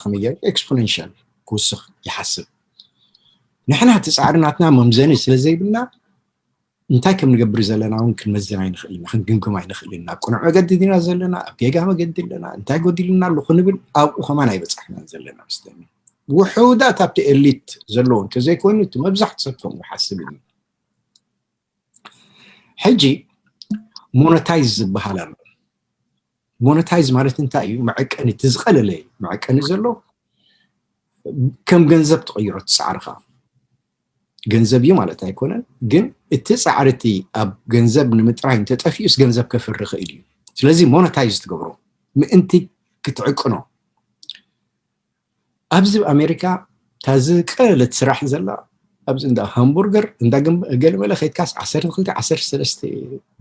ከመይ ገይሩ exponential ክውስኽ ይሓስብ። ንሕና እቲ ፃዕሪ ናትና መምዘኒ ስለ ዘይብልና እንታይ ከም ንገብር ዘለና እውን ክንመዝን ኣይንኽእል ኢና፣ ክንግምግም ኣይንኽእል ኢና። ኣብ ቅኑዕ መገዲ ዲና ዘለና፣ ኣብ ጌጋ መገዲ ኣለና፣ እንታይ ጎዲልና ኣሎ ክንብል ኣብኡ ከማን ኣይበፃሕናን ዘለና። ምስ ውሑዳት ኣብቲ ኤሊት ዘለዎ እንተዘይኮይኑ እቲ መብዛሕትኡ ሰብ ከምኡ ይሓስብ እዩ። ሕጂ ሞነታይዝ ዝበሃል ኣሎ። ሞነታይዝ ማለት እንታይ እዩ? መዐቀኒ፣ እቲ ዝቐለለ መዐቀኒ ዘሎ ከም ገንዘብ ትቕይሮ እቲ ፃዕርኻ። ገንዘብ እዩ ማለት ኣይኮነን፣ ግን እቲ ፃዕሪ እቲ ኣብ ገንዘብ ንምጥራይ እንተጠፊኡስ ገንዘብ ከፍሪ ይኽእል እዩ። ስለዚ ሞነታይዝ ትገብሮ ምእንቲ ክትዕቅኖ። ኣብዚ ኣብ ኣሜሪካ እታ ዝቀለለት ስራሕ ዘላ ኣብዚ እንዳ ሃምቡርገር እንዳ ገም- ገለመለ ከይድካስ ዓሰርተ ክልተ ዓሰርተ ሰለስተ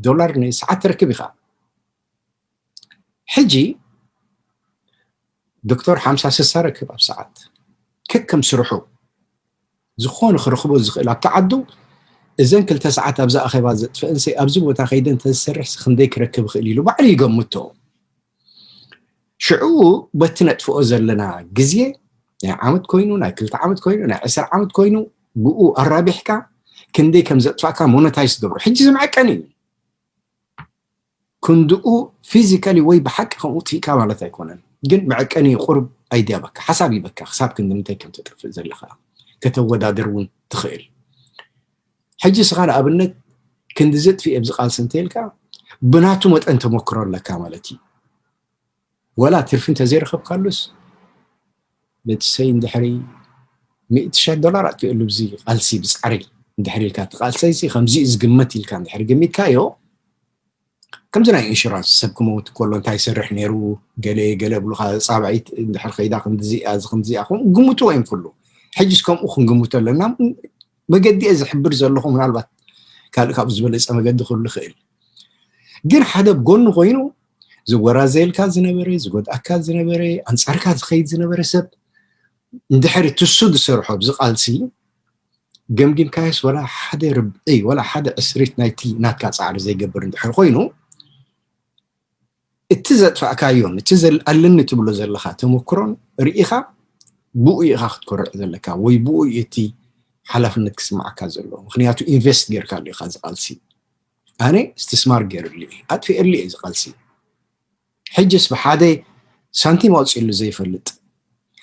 ዶላር ንሰዓት ትረክብ ኢኻ። ሕጂ ዶክተር ሓምሳ ስሳ ረክብ ኣብ ሰዓት ከከም ስርሑ ዝኾነ ክረኽቦ ዝኽእል ኣብቲ ዓዱ እዘን ክልተ ሰዓት ኣብዚ ኣኼባ ዘጥፍእንሲ ኣብዚ ቦታ ከይደ እንተዝሰርሕ ክንደይ ክረክብ ይኽእል ኢሉ ባዕሉ ይገምቶ። ሽዑ በቲ ነጥፍኦ ዘለና ግዜ ናይ ዓመት ኮይኑ ናይ ክልተ ዓመት ኮይኑ ናይ ዕስራ ዓመት ኮይኑ ብኡ ኣራቢሕካ ክንደይ ከም ዘጥፋእካ ሞነታይዝ ትገብሮ። ሕጂ እዚ መዐቀኒ እዩ። ክንድኡ ፊዚካሊ ወይ ብሓቂ ከምኡ ትኢካ ማለት ኣይኮነን፣ ግን መዐቀኒ ቁርብ ኣይድያ በካ ሓሳብ ይበካ ክሳብ ክንዲ ምንታይ ከም ተጥፍእ ዘለካ ከተወዳድር እውን ትኽእል። ሕጂ ስኻ ንኣብነት ክንዲ ዘጥፍእ ኣብዚ ቃልሲ እንተልካ ብናቱ መጠን ተመክሮ ኣለካ ማለት እዩ። ወላ ትርፊ እንተዘይረኸብካሉስ let's say እንድሕሪ ሚእቲ ሺሕ ዶላር ኣጥፊእሉ ብዚ ቃልሲ ብፃዕሪ እንድሕሪ ኢልካ እቲ ቃልሰይሲ ከምዚ እዩ ዝግመት ኢልካ እንድሕሪ ገሚትካዮ ከምዚ ናይ ኢንሹራንስ ሰብ ክመውት ከሎ እንታይ ይሰርሕ ነይሩ ገለ ገለ ብሉካ ፃብዒት እንድሕር ከይዳ ክንዲዚኣ እዚ ከምዚኣ ከምኡ ግምትዎ እዮም ኩሉ። ሕጅስ ከምኡ ክንግምቶ ኣለና። መገዲ እየ ዝሕብር ዘለኹ ምናልባት ካልእ ካብኡ ዝበለፀ መገዲ ክህሉ ይኽእል። ግን ሓደ ጎኒ ኮይኑ ዝወራዘየልካ ዝነበረ ዝጎድኣካ ዝነበረ ኣንፃርካ ዝኸይድ ዝነበረ ሰብ እንድሕሪ ትሱ ዝሰርሖ ኣብዚ ቃልሲ ገምጊምካዮስ ወላ ሓደ ርብዒ ወላ ሓደ ዕስሪት ናይቲ ናትካ ፃዕሪ ዘይገብር እንድሕር ኮይኑ እቲ ዘጥፋእካዮን እቲ ዘል- ኣለኒ ትብሎ ዘለኻ ተመክሮን ርኢኻ ብኡ ኢኻ ክትኮርዕ ዘለካ ወይ ብኡ እዩ እቲ ሓላፍነት ክስማዓካ ዘለዎ ምክንያቱ ኢንቨስት ጌርካሉ ኢኻ እዚ ቃልሲ ኣነ ስትስማር ገይርሉ እየ ኣጥፊኤሉ እየ እዚ ቃልሲ ሕጅስ ብሓደ ሳንቲም ኣውፅእሉ ዘይፈልጥ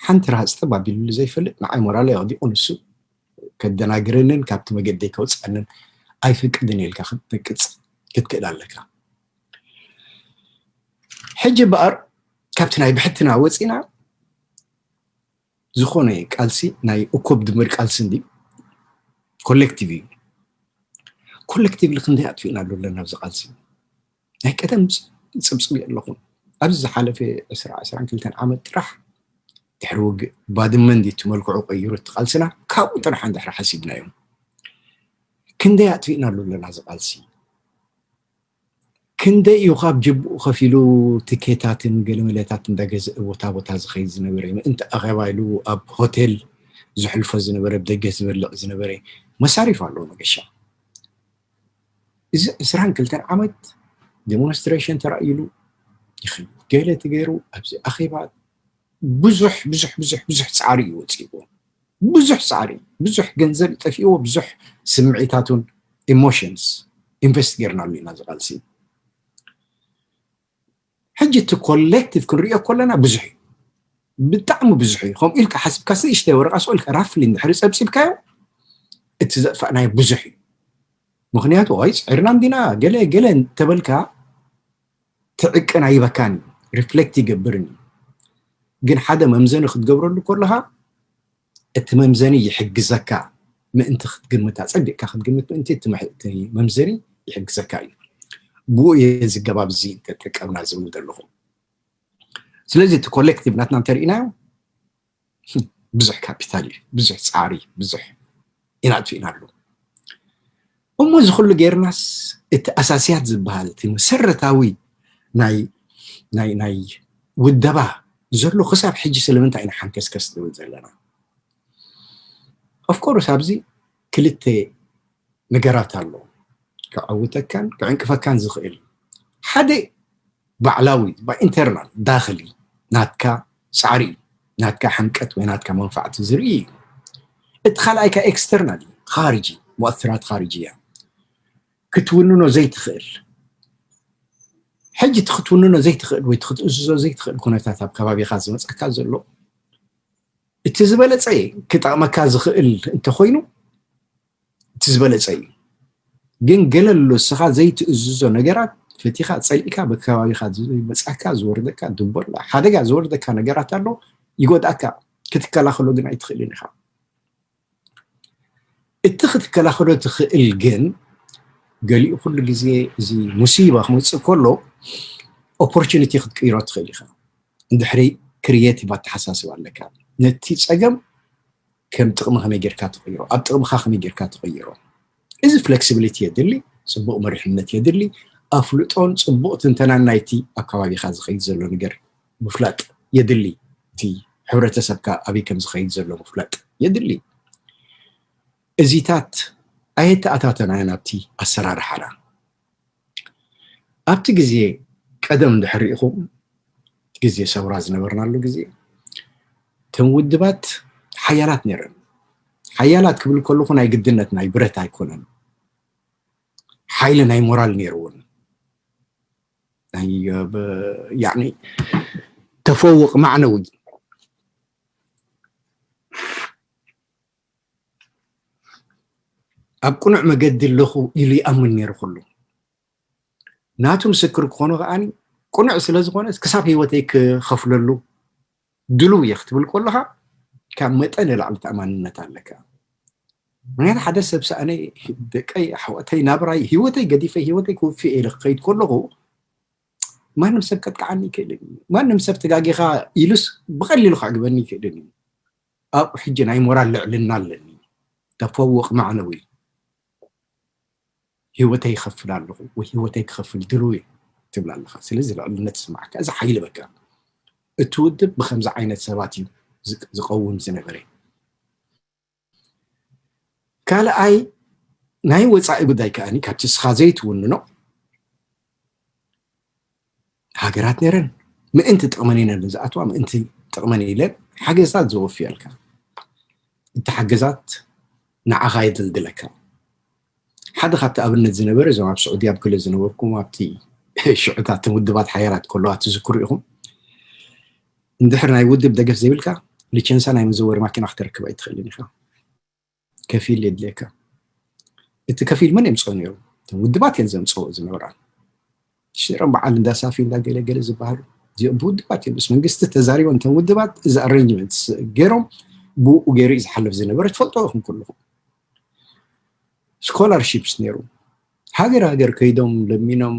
ሓንቲ ረሃፅ ጠብ ኣቢልሉ ዘይፈልጥ ንዓይ ሞራለይ ኣቕዲቑ ንሱ ከደናግረንን ካብቲ መገደይ ከውፅኣንን ኣይፈቅድን ኢልካ ክትነቅፅ ክትክእል ኣለካ ሕጂ በኣር ካብቲ ናይ ብሕትና ወፂና ዝኾነ ቃልሲ ናይ እኮብ ድምር ቃልሲ እንዲ ኮሌክቲቭ እዩ ኮሌክቲቭ ክንደይ ኣጥፊእና ኣሎ ኣለና ኣብዚ ቃልሲ ናይ ቀደም ፅብፅብ ኣለኹም ኣብዚ ዝሓለፈ ዕስራ ዕስራን ክልተን ዓመት ጥራሕ ድሕሪ ውግእ ባድመ እንዲ እቲ መልክዑ ቀይሩ እቲ ቃልስና ካብኡ ጥራሕ እንድሕሪ ሓሲብናዮም ክንደይ ኣጥፊእና ኣሎ ኣለና እዚ ቃልሲ ክንደይ እዩ ካብ ጅብኡ ከፊሉ ትኬታትን ገለመለታት እንዳገዝእ ቦታ ቦታ ዝኸይድ ዝነበረ ምእንቲ ኣኼባ ኢሉ ኣብ ሆቴል ዝሕልፎ ዝነበረ ብደገ ዝበልዕ ዝነበረ መሳሪፍ ኣለዎ መገሻ እዚ ዕስራን ክልተን ዓመት ዴሞንስትሬሽን ተራእይሉ ይኸይድ ገለ ተገይሩ ኣብዚ ኣኼባ ብዙሕ ብዙሕ ብዙሕ ብዙሕ ፃዕሪ እዩ ወፂእዎ ብዙሕ ፃዕሪ ብዙሕ ገንዘብ ጠፊእዎ ብዙሕ ስምዒታቱን ኢሞሽንስ ኢንቨስት ጌርናሉ ኢና ዝቃልሲ ሕጂ እቲ ኮሌክቲቭ ክንሪኦ ከለና ብዙሕ እዩ ብጣዕሚ ብዙሕ እዩ ከምኡ ኢልካ ሓስብካ ንእሽተይ ወረቃ ስቕ ኢልካ ራፍሊ እንድሕሪ ፀብፂብካዮ እቲ ዘጥፋእናዮ ብዙሕ እዩ ምክንያቱ ይ ፅዕርና እንዲና ገለ ገለ እንተበልካ ትዕቅን ኣይበካን እዩ ሪፍሌክት ይገብርን እዩ ግን ሓደ መምዘኒ ክትገብረሉ ከለካ እቲ መምዘኒ ይሕግዘካ ምእንቲ ክትግምት ኣፀቢቕካ ክትግምት ምእንቲ እቲ መምዘኒ ይሕግዘካ እዩ ብኡ እየ ዝገባብ እዚ ተጠቀምና ዝብል ዘለኹ ስለዚ እቲ ኮሌክቲቭ ናትና እንተርኢናዮ ብዙሕ ካፒታል እዩ ብዙሕ ፃዕሪ ብዙሕ ኢና ኣጥፊእናሉ እሞ እዚ ኩሉ ጌርናስ እቲ ኣሳስያት ዝበሃል እቲ መሰረታዊ ናይ ናይ ናይ ውደባ ዘሎ ክሳብ ሕጂ ስለምንታይ ኢና ሓንከስከስ ዝብል ዘለና ኦፍኮርስ ኣብዚ ክልተ ነገራት ኣሎ ክዓውተካን ክዕንቅፈካን ዝኽእል ሓደ ባዕላዊ ኢንተርናል ዳኽሊ ናትካ ፃዕሪ እዩ ናትካ ሕምቀት ወይ ናትካ መንፋዕቲ ዝርኢ እዩ። እቲ ካልኣይ ከ ኤክስተርናል እዩ፣ ኻርጂ፣ ሙኣስራት ኻርጂ እያ። ክትውንኖ ዘይትኽእል፣ ሕጂ እቲ ክትውንኖ ዘይትኽእል ወይ እቲ ክትእዝዞ ዘይትኽእል ኩነታት ኣብ ከባቢኻ ዝመፀካ ዘሎ፣ እቲ ዝበለፀ ክጠቕመካ ዝኽእል እንተኾይኑ፣ እቲ ዝበለፀ እዩ። ግን ገለ ኣሎ፣ እስኻ ዘይትእዝዞ ነገራት ፈቲኻ ፀሊእካ፣ በከባቢኻ ዝመፃካ ዝወርደካ ድቦላ ሓደጋ ዝወርደካ ነገራት ኣሎ፣ ይጎድኣካ። ክትከላኸሎ ግን ኣይትኽእልን ኢኻ። እቲ ክትከላኸሎ ትኽእል ግን፣ ገሊኡ ኩሉ ግዜ እዚ ሙሲባ ክመፅእ ከሎ ኦፖርቹኒቲ ክትቅይሮ ትኽእል ኢኻ። እንድሕሪ ክሪኤቲቭ ኣተሓሳስባ ኣለካ፣ ነቲ ፀገም ከም ጥቕሚ ከመይ ጌርካ ትቕይሮ፣ ኣብ ጥቕምኻ ከመይ ጌርካ ትቕይሮ። እዚ ፍሌክሲቢሊቲ የድሊ፣ ፅቡቕ መሪሕነት የድሊ፣ ኣፍልጦን ፅቡቕ ትንተናን ናይቲ ኣብ ከባቢኻ ዝኸይድ ዘሎ ነገር ምፍላጥ የድሊ። እቲ ሕብረተሰብካ ኣበይ ከም ዝኸይድ ዘሎ ምፍላጥ የድሊ። እዚታት ኣየተኣታተናዮን ኣብቲ ኣሰራርሓና። ኣብቲ ግዜ ቀደም እንድሕር ርኢኹም፣ ግዜ ሰውራ ዝነበርናሉ ግዜ፣ እተን ውድባት ሓያላት ነይረን። ሓያላት ክብል ከለኹ ናይ ግድነት ናይ ብረት ኣይኮነን። ሓይሊ ናይ ሞራል ነይርዎን። ናይ፣ ብ-፣ ያዕኒ ተፈውቕ ማዕነዊ። ኣብ ቅኑዕ መገዲ ኣለኹ ኢሉ ይኣምን ነይሩ ኩሉ። ናቱ ምስክር ክኾኑ ከኣኒ ቅኑዕ ስለ ዝኾነ ክሳብ ህይወተይ ክኸፍለሉ ድሉው እየ ክትብል ከለኻ ካብ መጠን ንላዕሊ ተኣማንነት ኣለካ። ምክንያቱ ሓደ ሰብ ሰኣነይ፣ ደቀይ፣ ኣሕዋተይ፣ ናብራይ፣ ህይወተይ ገዲፈ ህይወተይ ክውፊ ኢለ ክኸይድ ከለኹ ማንም ሰብ ከጥቅዓኒ ይክእልን እዩ። ማንም ሰብ ተጋጊኻ ኢሉስ ብቐሊሉ ከዕግበኒ ይክእልን እዩ። ኣብኡ ሕጂ ናይ ሞራል ልዕልና ኣለኒ። ተፈውቕ ማዕነዊ። ህይወተይ ይኸፍል ኣለኹ ወይ ህይወተይ ክኸፍል ድሉው እየ ትብል ኣለኻ። ስለዚ ልዕልነት ይስማዓካ። እዚ ሓይሊ በቃ። እቲ ውድብ ብኸምዚ ዓይነት ሰባት እዩ ዝቅ-፣ ዝቐውም ዝነበረ። ካልኣይ ናይ ወፃኢ ጉዳይ ከኣኒ ካብቲ እስኻ ዘይትውንኖ ሃገራት ነይረን ምእንቲ ጥቕመን ኢለን ዝኣትዋ ምእንቲ ጥቕመን ኢለን ሓገዛት ዘወፍያልካ። እቲ ሓገዛት ንዓኻ የድልድለካ። ሓደ ካብቲ ኣብነት ዝነበረ እዞም ኣብ ስዑዲ ኣብ ክልል ዝነበርኩም ኣብቲ ሽዑታት ውድባት ሓያላት ከለዋ ትዝክሩ ኢኹም። እንድሕር ናይ ውድብ ደገፍ ዘይብልካ ሊቸንሳ ናይ መዘወሪ ማኪና ክትረክብ ኣይትኽእልን ኢኻ። ከፊል የድልየካ። እቲ ከፊል መን የምፅኦ ነይሩ? እተን ውድባት እየን ዘምፅኦ ዝነበራ። ሽሮም በዓል እንዳ ሳፊ እንዳ ገለ ገለ ዝበሃሉ እዚኦም ብውድባት እዮም። ምስ መንግስቲ ተዛሪቦም እተን ውድባት እዚ ኣሬንጅመንት ገይሮም ብኡ ገይሩ እዩ ዝሓልፍ ዝነበረ። ትፈልጦ ኢኹም ኩልኹም። ስኮላርሺፕስ ነይሩ። ሃገር ሃገር ከይዶም ለሚኖም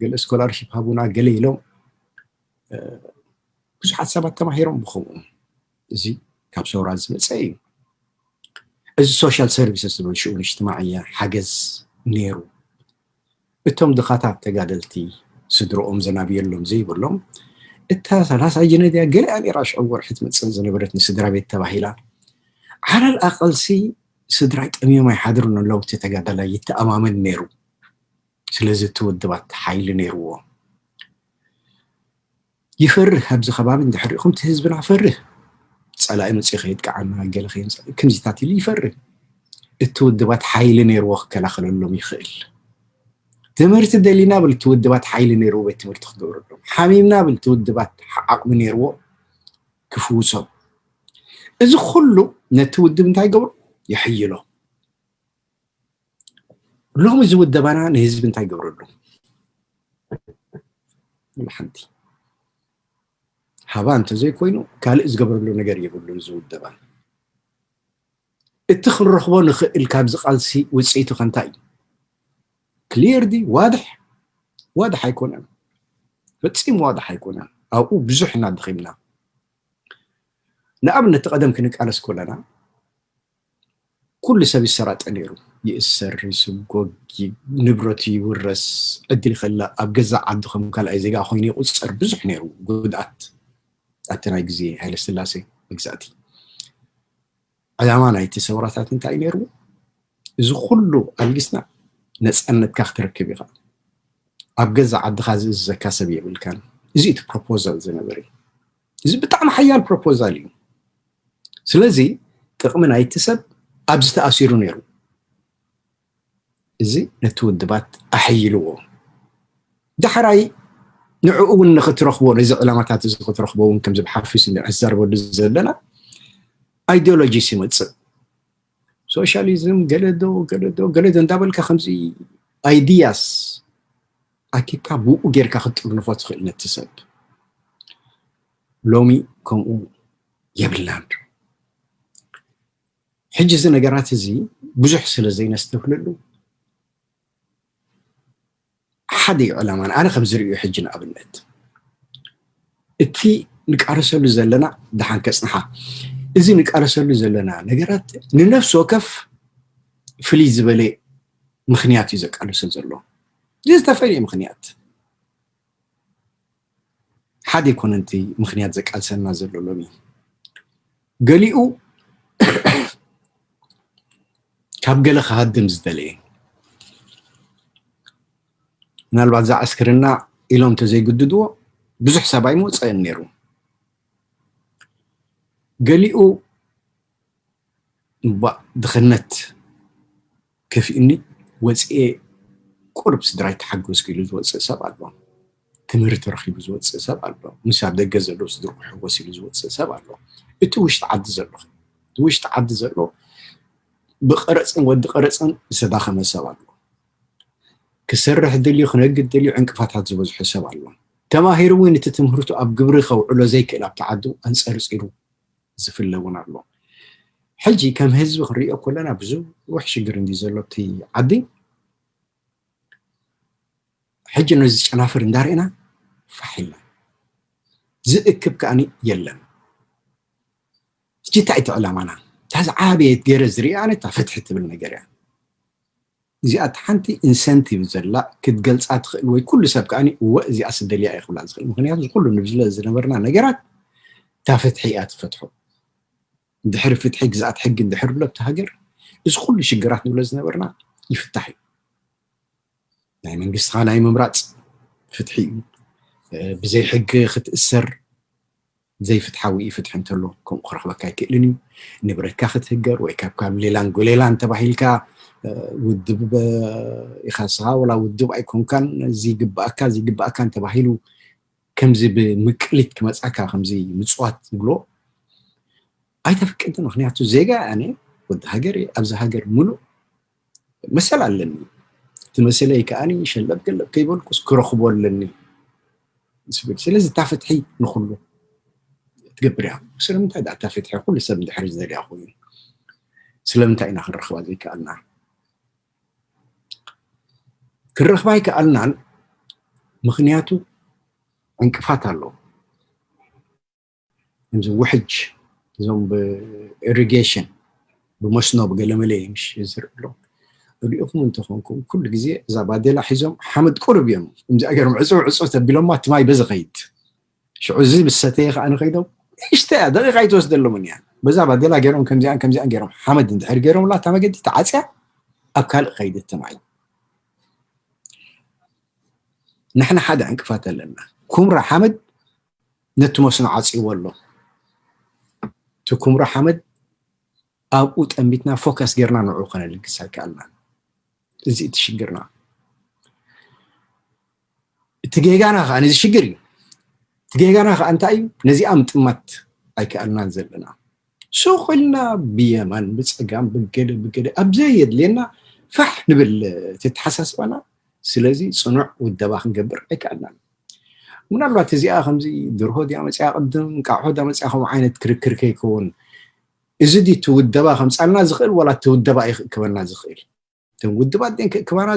ገለ ስኮላርሺፕ ሃቡና ገለ ኢሎም ብዙሓት ሰባት ተማሂሮም ብኸምኡ። እዚ ካብ ሰውራ ዝመፀ እዩ። እዚ ሶሻል ሰርቪስስ ዝብል ሽኡ ንእሽትማዕያ ሓገዝ ነይሩ። እቶም ድኻታት ተጋደልቲ ስድርኦም ዘናብየሎም ዘይብሎም እታ ሰላሳ ጀነድያ ገሊኣ ነይራ ሽዑ ወርሒ ትመፅእ ዝነበረት ንስድራ ቤት ተባሂላ። ዓለል ኣቐልሲ ስድራይ ጠምዮም ኣይሓድሩን ኣለዉ እቲ ተጋዳላይ ይተኣማመን ነይሩ። ስለዚ እቲ ውድባት ሓይሊ ነይርዎ። ይፈርህ ኣብዚ ከባቢ እንድሕር ኢኹም እቲ ህዝብና ፈርህ ፀላኢ መፅኡ ከየጥቅዓና ገለ ከየምፅእ ከምዚታት ኢሉ ይፈርህ። እቲ ውድባት ሓይሊ ነይርዎ ክከላኸለሎም ይኽእል። ትምህርቲ ደሊና ብል እቲ ውድባት ሓይሊ ነይርዎ ቤት ትምህርቲ ክገብረሎም። ሓሚምና ብል እቲ ውድባት ዓቕሚ ነይርዎ ክፍውሶም። እዚ ኩሉ ነቲ ውድብ እንታይ ገብሮ? ይሕይሎ። ሎሚ እዚ ውደባና ንህዝቢ እንታይ ገብረሉ? ሓንቲ ሃባ እንተዘይኮይኑ ካልእ ዝገብረሉ ነገር የብሉን እዚ ውደባ። እቲ ክንረኽቦ ንኽእል ካብዚ ቃልሲ ውፅኢቱ ከንታይ እዩ? ክሊር ድዩ? ዋድሕ? ዋድሕ ኣይኮነን። ፈፂሙ ዋድሕ ኣይኮነን። ኣብኡ ብዙሕ ኢና ደኺምና። ንኣብነት ቀደም ክንቃለስ ከለና ኩሉ ሰብ ይሰራጠ ነይሩ። ይእሰር፣ ይስጎግ፣ ይ-፣ ንብረቱ ይውረስ፣ ዕድል ይኸላ ኣብ ገዛ ዓዱ ከም ካልኣይ ዜጋ ኮይኑ ይቑፀር። ብዙሕ ነይሩ ጉድኣት ኣብቲ ናይ ግዜ ሃይለስላሴ መግዛእቲ። ዕላማ ናይቲ ሰውራታት እንታይ ነይሩ? እዚ ኩሉ ኣልጊስና ነፃነትካ ክትረክብ ኢኻ። ኣብ ገዛ ዓድኻ ዝእዝዘካ ሰብ የብልካን። እዚ እቲ ፕሮፖዛል ዝነበረ። እዚ ብጣዕሚ ሓያል ፕሮፖዛል እዩ። ስለዚ ጥቕሚ ናይቲ ሰብ ኣብዚ ተኣሲሩ ነይሩ። እዚ ነቲ ውድባት ኣሐይልዎ። ዳሕራይ ንዕኡ እውን ንክትረኽቦ፣ ነዚ ዕላማታት እዚ ክትረኽቦ እውን ከምዚ ብሓፊስ እንዝረበሉ ዘለና ኣይዲዮሎጂስ ይመፅእ። ሶሻሊዝም ገለዶ ገለዶ ገለዶ እንዳበልካ ከምዚ ኣይዲያስ ኣኪብካ ብኡ ጌርካ ክትጥርንፎ ትኽእል ነቲ ሰብ። ሎሚ ከምኡ የብልናን። ሕጂ እዚ ነገራት እዚ ብዙሕ ስለ ዘይነስተብህለሉ ሓደ እዩ ዕላማና። ኣነ ከም ዝርእዮ ሕጂ ንኣብነት እቲ ንቃለሰሉ ዘለና ደሓን ከጽንሓ፣ እዚ ንቃለሰሉ ዘለና ነገራት ንነፍሲ ወከፍ ፍልይ ዝበለ ምኽንያት እዩ ዘቃልሶ ዘሎ። እዚ ዝተፈልየ ምኽንያት ሓደ ይኮነን እቲ ምኽንያት ዘቃልሰና ዘሎ ሎሚ። ገሊኡ ካብ ገለ ክሃድም ዝደለየ፣ ምናልባት እዛ ዕስክርና ኢሎም ተዘይግድድዎ ብዙሕ ሰብ ኣይመውፀእን ነይሩ። ገሊኡ እባ ድኽነት ከፊኡኒ ወፅኤ ቁርብ ስድራይ ተሓጎስኩ ኢሉ ዝወፅእ ሰብ ኣሎ። ትምህርቲ ረኺቡ ዝወፅእ ሰብ ኣሎ። ምስ ኣብ ደገ ዘለዉ ስድርኡ ሕጎስ ኢሉ ዝወፅእ ሰብ ኣሎ። እቲ ውሽጢ ዓዲ ዘሎ እቲ ውሽጢ ዓዲ ዘሎ ብቐረፅን ወዲ ቀረፅን ዝተዳኸመ ሰብ ኣሎ። ክሰርሕ ደልዩ ክነግድ ደልዩ ዕንቅፋታት ዝበዝሖ ሰብ ኣሎ። ተማሂሩ እውን እቲ ትምህርቱ ኣብ ግብሪ ከውዕሎ ዘይክእል ኣብቲ ዓዱ ኣንፀርፂሩ ዝፍለ እውን ኣሎ። ሕጂ ከም ህዝቢ ክንሪኦ ከለና ብዙሕ ሽግር እንዲ ዘሎ እቲ ዓዲ። ሕጂ ነዚ ጨናፍር እንዳርኢና ፋሕ ኢልና ዝእክብ ከኣኒ የለን። ሕጂ እንታይ እቲ ዕላማና? እታ ዝዓበየት ገይረ ዝሪኣ ኣነ እታ ፍትሒ ትብል ነገር እያ። እዚኣ እቲ ሓንቲ ኢንሰንቲቭ ዘላ ክትገልፃ ትኽእል ወይ ኩሉ ሰብ ከኣኒ እወ እዚኣ ስደልያ እየ ክብላ ዝኽእል። ምክንያቱ እዚ ኩሉ ንብዝለ ዝነበርና ነገራት እታ ፍትሒ እያ ትፈትሖ። ድሕሪ ፍትሒ ግዝኣት ሕጊ እንድሕር ኣሎ ኣብቲ ሃገር እዚ ኩሉ ሽግራት ንብሎ ዝነበርና ይፍታሕ እዩ። ናይ መንግስትኻ ናይ ምምራፅ ፍትሒ እዩ። ብዘይ ሕጊ ክትእሰር ዘይፍትሓዊ እዩ። ፍትሒ እንተሎ ከምኡ ክረኽበካ ኣይክእልን እዩ። ንብረትካ ክትህገር ወይ ካብ ካብ ሌላን ጎሌላን ተባሂልካ ውድብ ኢኻ ስኻ ወላ ውድብ ኣይኮንካን እዚ ይግባኣካ እዚ ይግባኣካን ተባሂሉ ከምዚ ብምቅሊት ክመፃካ ከምዚ ምፅዋት ዝብሎ ኣይተፍቅድን። ምክንያቱ ዜጋ ኣነ ወዲ ሃገር እየ። ኣብዚ ሃገር ሙሉእ መሰል ኣለኒ። እቲ መሰለይ ከኣ ሸለብ ገለብ ከይበልኩስ ክረኽቦ ኣለኒ ዝብል። ስለዚ እታ ፍትሒ ንኹሉ ትገብር እያ። ስለምንታይ ደኣ እታ ፍትሒ ኩሉ ሰብ እንድሕር ዝደልያ ኮይኑ ስለምንታይ ኢና ክንረኽባ ዘይከኣልና? ክንረኽባ ኣይከኣልናን። ምክንያቱ ዕንቅፋት ኣሎ። ከምዚ ውሕጅ እዞም ብኢሪጌሽን ብመስኖ ብገለመለ ምሽ ዝርኢ ኣሎ። ሪኢኹም እንተኾንኩም ኩሉ ግዜ እዛ ባዴላ ሒዞም ሓመድ ቁርብ እዮም ከምዚኣ ገይሮም ዕፁ ዕፁ ተቢሎማ እቲ ማይ በዚ ኸይድ ሽዑ እዚ ምስ ሰተየ ከዓ ንኸይዶም ንእሽተያ ደቂቃ ኣይትወስደሎምን እያ። በዛ ባዴላ ገይሮም ከምዚኣን ከምዚኣን ገይሮም ሓመድ እንድሕር ገይሮምላ እታ መገዲ ተዓፅያ ኣብ ካልእ ኸይድ እቲ ማይ። ንሕና ሓደ ዕንቅፋት ኣለና። ኩምራ ሓመድ ነቲ መስኖ ዓፅይዎ ኣሎ። እቲ ኩምራ ሓመድ ኣብኡ ጠንቢትና ፎከስ ጌርና ንዕኡ ከነልግስ ኣይከኣልናን። እዚ እቲ ሽግርና። እቲ ጌጋና ከዓ ነዚ ሽግር እዩ። እቲ ጌጋና ከዓ እንታይ እዩ? ነዚኣ ምጥማት ኣይከኣልናን ዘለና። ሱቕ ኢልና ብየማን ብፀጋም ብገለ ብገለ ኣብ ዘየድልየና ፋሕ ንብል ተተሓሳስባና። ስለዚ ፅኑዕ ውደባ ክንገብር ኣይከኣልናን። ምናልባት እዚኣ ከምዚ ድርሆ ድያ መፅያ ቅድም እንቃዕሖ ድያ መፅያ ከምኡ ዓይነት ክርክር ከይከውን እዚ ድዩ እቲ ውደባ ከምፃልና ዝኽእል ዋላ እቲ ውደባ እዩ ክእክበና ዝኽእል? እተን ውድባት ድየን ክእክባና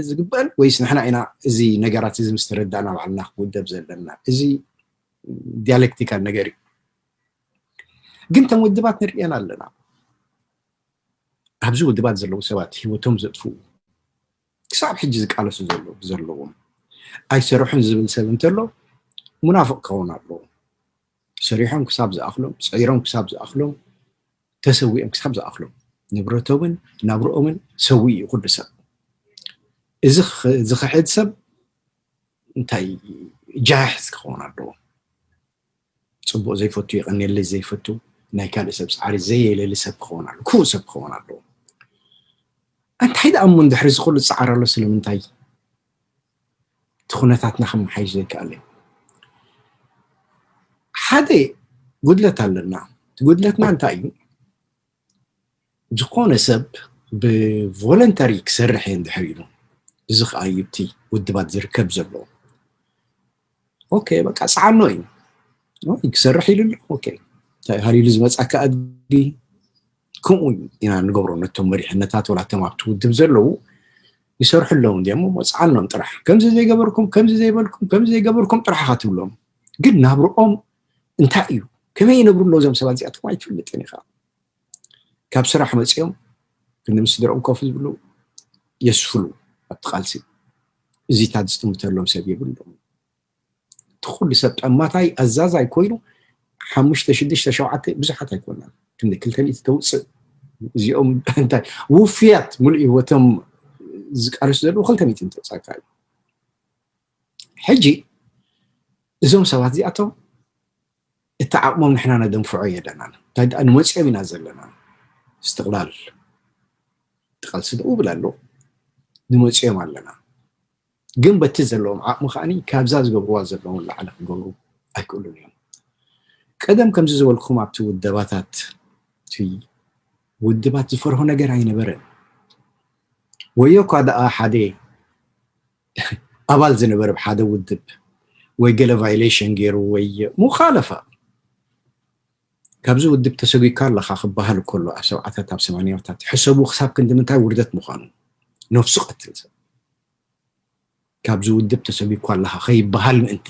ዝግበአን ወይስ ንሕና ኢና እዚ ነገራት እዚ ምስ ተረዳእና ባዕልና ክውደብ ዘለና? እዚ ዲያሌክቲካል ነገር እዩ። ግን እተን ውድባት ንርእየን ኣለና። ኣብዚ ውድባት ዘለዉ ሰባት ህይወቶም ዘጥፍኡ ክሳብ ሕጂ ዝቃለሱ ዘለዎም ኣይሰርሑን ዝብል ሰብ እንተሎ ሙናፍቕ ክኸውን ኣለዎ። ሰሪሖም ክሳብ ዝኣኽሎም፣ ፅዒሮም ክሳብ ዝኣኽሎም፣ ተሰዊኦም ክሳብ ዝኣኽሎም ንብረቶምን ናብርኦምን ሰዊኡ እዩ ኩሉ ሰብ። እዚ ዝኽሕድ ሰብ እንታይ ጃህዝ ክኸውን ኣለዎ? ፅቡቕ ዘይፈቱ፣ የቐንየለይ ዘይፈቱ፣ ናይ ካልእ ሰብ ፃዕሪ ዘየለሊ ሰብ ክኸውን ኣሎ፣ ክፉእ ሰብ ክኸውን ኣለዎ። እንታይ ደኣ እሞ እንድሕሪ እዚ ኩሉ ፃዕሪ ኣሎ፣ ስለምንታይ እቲ ኩነታትና ክመሓይሽ ዘይከኣለ? ሓደ ጉድለት ኣለና። እቲ ጉድለትና እንታይ እዩ? ዝኾነ ሰብ ብቮለንተሪ ክሰርሕ እየ እንድሕር ኢሉ፣ እዚ ከዓ እዩ እቲ ውድባት ዝርከብ ዘለዎ። ኦኬ፣ በቃ ፀዓኖ እዩ። ኦይ፣ ክሰርሕ ኢሉ ኣሎ። ኦኬ፣ እንታይ ሃሊሉ ዝመፃካ ኣድጊ? ከምኡ ኢና ንገብሮ። ነቶም መሪሕነታት ወላ እቶም ኣብቲ ውድብ ዘለዉ ይሰርሑ ኣለዉ እንዲኦም፣ እሞ ፀዓኖም ጥራሕ። ከምዚ ዘይገበርኩም፣ ከምዚ ዘይበልኩም፣ ከምዚ ዘይገበርኩም ጥራሕ ኢኻ ትብሎም። ግን ናብርኦም እንታይ እዩ? ከመይ ይነብሩ ኣለዉ እዞም ሰባት እዚኣቶም ኣይትፈልጥን ኢኻ። ካብ ስራሕ መፂኦም ክንዲ ምስ ስድርኦም ኮፍ ዝብሉ የስፍሉ ኣብቲ ቃልሲ። እዚታት ዝጥምተሎም ሰብ የብሎም። እቲ ኩሉ ሰብ ጠማታይ ኣዛዛይ ኮይኑ ሓሙሽተ፣ ሽዱሽተ፣ ሸውዓተ ብዙሓት ኣይኮናን። ክንዲ ክልተ ሚእቲ ተውፅእ። እዚኦም እንታይ ውፍያት ሙሉእ ህይወቶም ዝቃለሱ ዘለዉ ክልተ ሚእቲ እንተውፃእካ እዩ። ሕጂ እዞም ሰባት እዚኣቶም እቲ ዓቕሞም ንሕና ነደንፍዖ የለናን። እንታይ ደኣ ንመፅኦም ኢና ዘለና። እስትቕላል፣ እቲ ቃልሲ ደው ብል ኣሎ፣ ንመፅኦም ኣለና። ግን በቲ ዘለዎም ዓቕሚ ከዓኒ ካብዛ ዝገብርዋ ዘለዎም ላዕሊ ክገብሩ ኣይክእሉን እዮም። ቀደም ከምዚ ዝበልኩም ኣብቲ ውደባታት፣ እቲ ውድባት ዝፈርሆ ነገር ኣይነበረን። ወዮ እኳ ደኣ ሓደ ኣባል ዝነበረ ብሓደ ውድብ ወይ ገለ ቫይሌሽን ገይሩ ወይ ሙኻለፋ፣ ካብዚ ውድብ ተሰጒካ ኣለኻ ክበሃል ከሎ፣ ኣብ ሰብዓታት ኣብ ሰማንያታት ሕሰቡ ክሳብ ክንዲ ምንታይ ውርደት ምዃኑ። ነፍሱ ቀትል ሰብ ካብዚ ውድብ ተሰጒካ ኣለኻ ከይበሃል ምእንቲ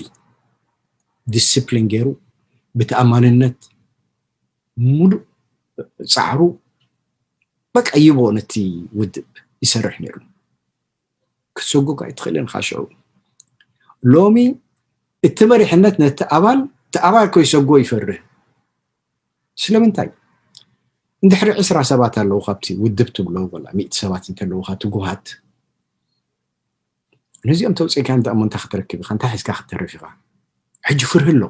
ዲስፕሊን ገይሩ ብተኣማንነት ሙሉእ ፃዕሩ በቃ ይቦ ነቲ ውድብ ይሰርሕ ነይሩ። ክትሰጉግ ኣይትኽእልን ኢኻ ሽዑ። ሎሚ እቲ መሪሕነት ነቲ ኣባል፣ እቲ ኣባል ከይሰጎ ይፈርህ። ስለምንታይ? እንድሕሪ ዕስራ ሰባት ኣለዉ ካብቲ ውድብ ትብሎ፣ ወላ ሚእቲ ሰባት እንተለዉኻ ትጉሃት፣ ነዚኦም ተውፅኢካ እንታይ እሞ እንታይ ክትረክብ ኢኻ? እንታይ ሒዝካ ክትተርፍ ኢኻ? ሕጂ ፍርሂ ኣሎ።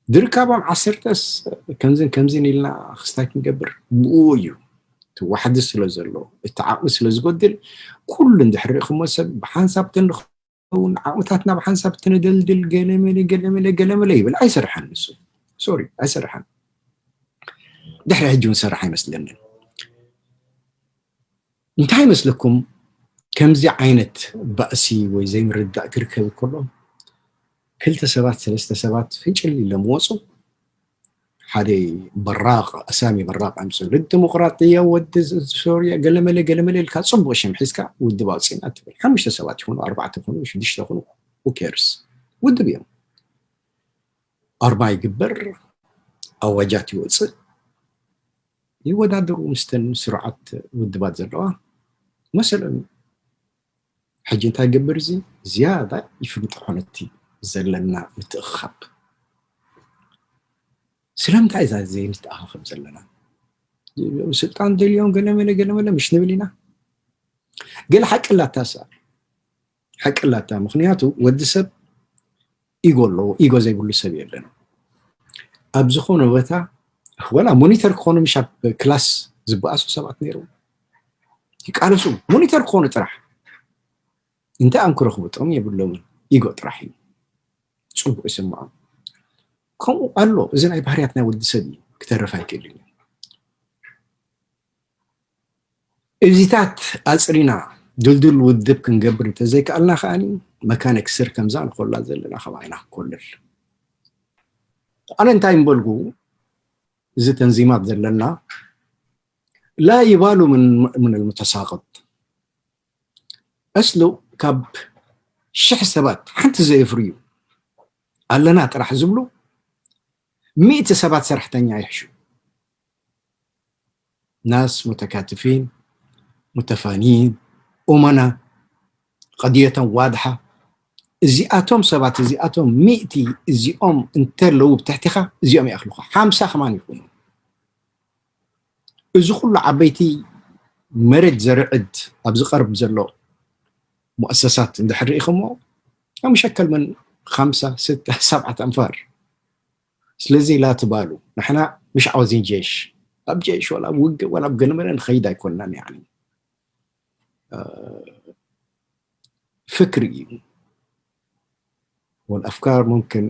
ድርካቦም ዓሰርተስ ከምዝን ከምዝን ኢልና ክስታይ ክንገብር ብኡ እዩ። እቲ ዋሕዲ ስለ ዘሎ፣ እቲ ዓቕሚ ስለ ዝጎድል፣ ኩሉ እንድሕር ርኢኹሞ ሰብ ብሓንሳብ ተንኸውን፣ ዓቕምታትና ብሓንሳብ ተነደልድል፣ ገለመለ፣ ገለመለ፣ ገለመለ ይብል። ኣይሰርሐን ንሱ። ሶሪ፣ ኣይሰርሐን። ድሕሪ ሕጂ እውን ዝሰርሕ ኣይመስለንን። እንታይ ይመስለኩም? ከምዚ ዓይነት ባእሲ ወይ ዘይምርዳእ ክርከብ ከሎ፣ ክልተ ሰባት፣ ሰለስተ ሰባት ፍንጭል ኢሎም ወፁ። ሓደ በራቕ፣ ኣሳሚ በራቕ ኣምፅኡ። ልዲ ዲሞቅራጥያ፣ ወዲ ሶርያ፣ ገለመለ፣ ገለመለ ኢልካ ፅቡቕ ሽም ሒዝካ ውድብ ኣውፂእና ትብል። ሓሙሽተ ሰባት ይኹኑ፣ ኣርባዕተ ይኹኑ፣ ሽዱሽተ ይኹኑ፣ who cares? ውድብ እዮም። ኣርማ ይግበር፣ ኣዋጃት ይወፅእ፣ ይወዳደሩ ምስተን ስሩዓት ውድባት ዘለዋ። መሰሎም እዩ። ሕጂ እንታይ ይገብር? እዚ ዝያዳ ይፍንጥሖ ነቲ ዘለና ምትእኽኻብ። ስለምንታይ እዛ ዘይንተኣኻኸብ ዘለና? ስልጣን ደልዮም ገለመለ ገለመለ ምሽ ንብል ኢና። ገለ ሓቂ ኣላታ፣ እሳ ሓቂ ኣላታ። ምኽንያቱ ወዲ ሰብ ኢጎ ኣለዎ፣ ኢጎ ዘይብሉ ሰብ የለን። ኣብ ዝኾነ ቦታ ወላ ሞኒተር ክኾኑ ምሽ ኣብ ክላስ ዝበኣሱ ሰባት ነይሮም። ይቃለሱ፣ ሞኒተር ክኾኑ ጥራሕ። እንታይ ኣንክሮ ክብጦም የብሎምን። ኢጎ ጥራሕ እዩ። ፅቡቕ ይስምዖም። ከምኡ ኣሎ። እዚ ናይ ባህርያት ናይ ወዲ ሰብ እዩ። ክተርፍ ኣይክእልን እዩ። እዚታት ኣፅሪና ድልዱል ውድብ ክንገብር እንተዘይከኣልና ከኣ መካኒክ ስር ከምዛ ንኮላ ዘለና ከማይና ክኮልል። ኣነ እንታይ ምበልኩ፣ እዚ ተንዚማት ዘለና ላ ይባሉ ምን ምን المتساقط። እስሉ ካብ ሽሕ ሰባት ሓንቲ ዘየፍርዩ ኣለና ጥራሕ ዝብሉ ሚእቲ ሰባት ሰራሕተኛ ይሕሹ። ናስ ሙተካትፊን፣ ሙተፋኒን፣ ኡመና፣ ቀድየቶም ዋድሓ። እዚኣቶም ሰባት እዚኣቶም ሚእቲ እዚኦም እንተለዉ ብትሕቲኻ እዚኦም ይኣኽሉኻ። ሓምሳ ከማን ይኹኑ። እዚ ኩሉ ዓበይቲ መሬት ዘርዕድ ኣብ ዝቐርብ ዘሎ ሙኣሰሳት እንድሕር ርኢኹሞ፣ መሸከል ምን ሓምሳ፣ ስተ፣ ሰብዓት ኣንፋር። ስለዚ ላ ትባሉ ንሕና مش عاوزين جيش. ኣብ ጀሽ ወላ ኣብ ውግእ ወላ ኣብ ገለመለ ንኸይድ ኣይኮንናን። ያኒ ፍክሪ እዩ። والأفكار ممكن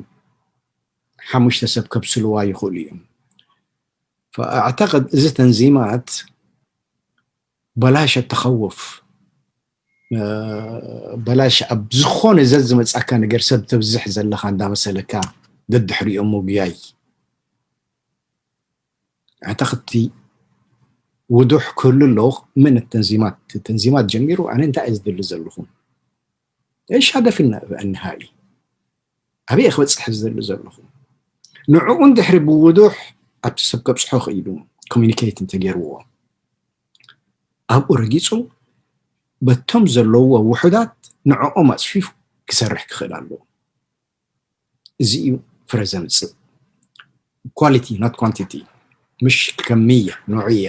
ሓሙሽተ ሰብ ከብስልዋ ይኽእሉ እዮም። فأعتقد እዚ ተንዚማት በላሽ التخوف፣ በላሽ ኣብ ዝኾነ ዘዝመጻካ ነገር ሰብ ተብዝሕ ዘለኻ እንዳመሰለካ ደድሕሪኦም ምጉያይ። ኣዕተኽቲ ውዱሕ ክህሉ ኣለዎ። ምን ተንዚማት ተንዚማት ጀሚሩ ኣነ እንታይ እየ ዝደሊ ዘለኹም? እሽ ሃደፍ እንሃሊ ኣበይ ክበፅሕ ዝደሊ ዘለኹም? ንዕኡ እንድሕሪ ብውዱሕ ኣብቲ ሰብ ከብፅሖ ክኢሉ ኮሚኒኬት እንተገይርዎ ኣብኡ ረጊፁ በቶም ዘለውዎ ውሑዳት ንዕኦም ኣፅፊፉ ክሰርሕ ክኽእል ኣለዎ። እዚ እዩ ፍረ ዘምፅእ። ኳሊቲ ኖት ኳንቲቲ፣ ምሽ ከሚያ ኖዕያ።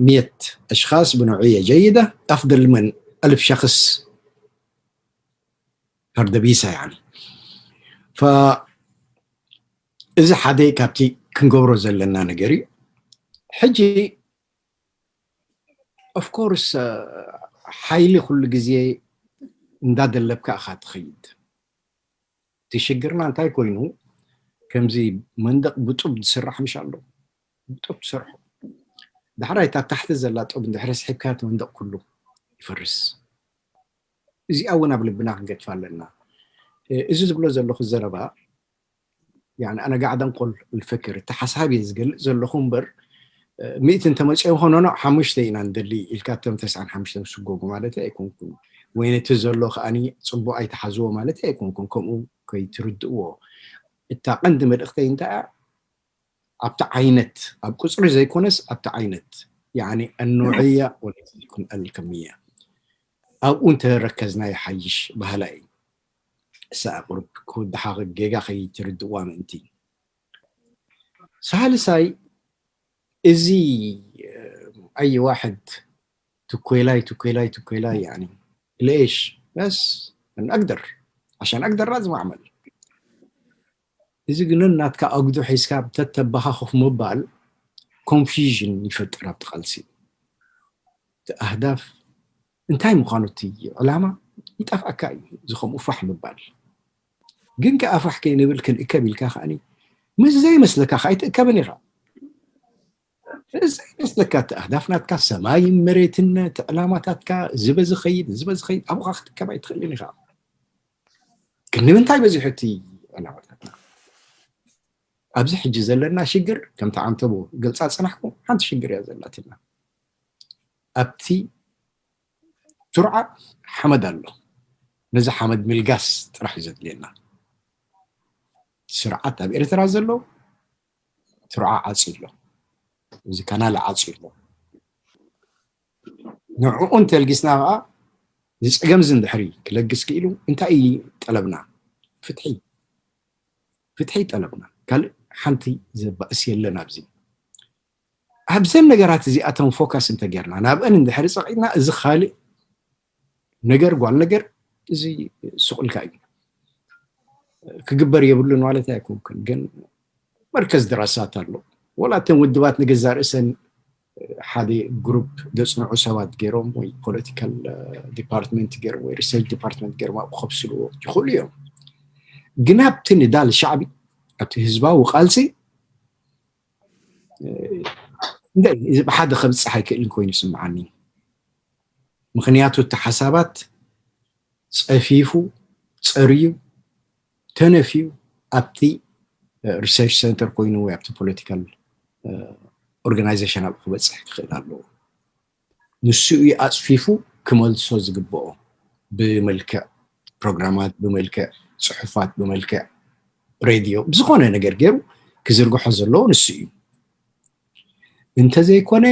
ሚየት ኣሽኻስ ብኖዕያ ጀይደ ኣፍደል ምን ኣልፍ ሸክስ ፈርደቢሳ። ያኒ እዚ ሓደ ካብቲ ክንገብሮ ዘለና ነገር እዩ። ሕጂ ኦፍኮርስ ሓይሊ ኩሉ ግዜ እንዳደለብካ ኢኻ ትኸይድ። እቲ ሽግርና እንታይ ኮይኑ፣ ከምዚ መንደቕ ብጡብ ዝስራሕ ምሽ ኣሎ፣ ብጡብ ትሰርሖ፣ ዳሕራይ እታ ታሕቲ ዘላ ጡብ እንድሕሪ ስሒብካ እቲ መንደቕ ኩሉ ይፈርስ። እዚኣ እውን ኣብ ልብና ክንገድፋ ኣለና። እዚ ዝብሎ ዘለኹ ዘረባ ያኒ ኣነ ጋዕደን ቆል ልፈክር እቲ ሓሳብ እየ ዝገልፅ ዘለኹ እምበር፣ ሚእቲ እንተመፅኦ ኾኖ ኖ ሓሙሽተ ኢና ንደሊ ኢልካ እቶም ተስዓን ሓሙሽተን ስጎጉ ማለት ኣይኮንኩን፣ ወይ ነቲ ዘሎ ከኣኒ ፅቡቅ ኣይተሓዝዎ ማለት ኣይኮንኩን። ከምኡ ከይትርድእዎ። እታ ቀንዲ መልእክተይ እንታይ እያ? ኣብቲ ዓይነት ኣብ ቁፅሪ ዘይኮነስ ኣብቲ ዓይነት ያኒ ኣኖዕያ ወለይኩን ኣልከምያ ኣብኡ እንተረከዝና ይሓይሽ ባህላ እዩ። እሳ ቁርብ ክወድሓ ጌጋ ከይትርድእዋ ምእንቲ። ሳልሳይ እዚ ኣይ ዋሕድ ትኮይላይ ትኮይላይ ትኮይላይ ያኒ ليش بس من أقدر عشان أقدر لازم أعمل። እዚ ግን ናትካ ኣጉዶ ሒዝካ ተተባኻኹፍ ምባል ኮንፊዥን ይፈጥር ኣብቲ ቃልሲ። እቲ ኣህዳፍ እንታይ ምዃኑ እቲ ዕላማ ይጠፍኣካ እዩ። እዚ ከምኡ ፋሕ ምባል ግን ከኣ ፋሕ ከይንብል ክንእከብ ኢልካ ከኣኒ ምስ ዘይመስለካ ከኣ ኣይትእከብን ኢኻ። ዘይመስለካ እቲ ኣህዳፍ ናትካ ሰማይን መሬትን እቲ ዕላማታትካ እዚ በዚ ኸይድ እዚ በዚ ኸይድ ኣብኡ ክትከብ ኣይትኽእልን ኢኻ። ግን ንምንታይ በዚሑ እቲ ዕላማታትና? ኣብዚ ሕጂ ዘለና ሽግር ከምቲ ዓንተቦ ገልፃ ፅናሕኩ ሓንቲ ሽግር እያ ዘላትና። ኣብቲ ስርዓት ሓመድ ኣሎ። ነዚ ሓመድ ምልጋስ ጥራሕ እዩ ዘድልየና። ስርዓት ኣብ ኤርትራ ዘሎ ስርዓ ዓፂ ኣሎ። እዚ ካናል ዓፂ ኣሎ። ንዕኡ እንተልጊስና ከዓ ዝፀገም እዚ እንድሕሪ ክለግስ ክኢሉ እንታይ እዩ ጠለብና? ፍትሒ። ፍትሒ ጠለብና። ካልእ ሓንቲ ዘባእስ የለን ኣብዚ። ኣብዘን ነገራት እዚኣቶም ፎካስ እንተጌርና ናብአን እንድሕሪ ፀቂጥና እዚ ካልእ ነገር ጓል ነገር እዚ ሱቕ ኢልካ እዩ ክግበር የብሉን ማለት ኣይኮንኩን። ግን መርከዝ ድራሳት ኣሎ። ወላ እተን ውድባት ንገዛ ርእሰን ሓደ ግሩፕ ዘፅንዑ ሰባት ገይሮም ወይ ፖለቲካል ዲፓርትመንት ገይሮም ወይ ሪሰርች ዲፓርትመንት ገይሮም ኣብኡ ከብስልዎ ይኽእሉ እዮም። ግን ኣብቲ ንዳል ሻዕቢ ኣብቲ ህዝባዊ ቃልሲ ብሓደ ከብፅሕ ኣይክእልን ኮይኑ ይስምዓኒ። ምክንያቱ እቲ ሓሳባት ፀፊፉ ፀርዩ ተነፍዩ ኣብቲ ሪሰርች ሰንተር ኮይኑ ወይ ኣብቲ ፖለቲካል ኦርጋናይዜሽን ኣብኡ ክበፅሕ ክኽእል ኣለዎ። ንሱ እዩ ኣፅፊፉ ክመልሶ ዝግብኦ ብመልክዕ ፕሮግራማት ብመልክዕ ፅሑፋት ብመልክዕ ሬድዮ ብዝኾነ ነገር ገይሩ ክዝርግሖ ዘለዎ ንሱ እዩ። እንተዘይኮነ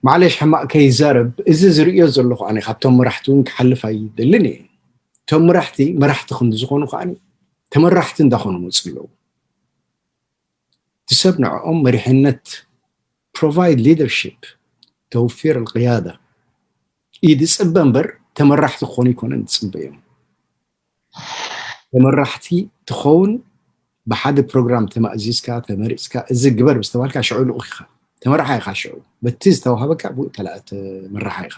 ማዕለሽ ሕማቕ ከይዛረብ እዚ ዝርእዮ ዘለኹ ኣነ ካብቶም መራሕቲ እውን ክሓልፍ ኣይደልን እየ። እቶም መራሕቲ መራሕቲ ክንዲ ዝኾኑ ከዓ ተመራሕቲ እንዳኾኑ መፁ ኣለዉ። እቲ ሰብ ንዕኦም መሪሕነት ፕሮቫይድ ሊደርሺፕ ተውፊር ኣልቅያዳ እዩ ዝፅበ እምበር ተመራሕቲ ክኾኑ ይኮነን ዝፅበ እዮም። ተመራሕቲ ትኸውን ብሓደ ፕሮግራም ተማእዚዝካ ተመሪፅካ እዚ ግበር ዝተባልካ ሽዑ ልኡኽ ኢኻ። ተመራሓ ኢኻ። ሽዑ በቲ ዝተዋሃበካ ብኡ ተላ- ተመራሓ ኢኻ።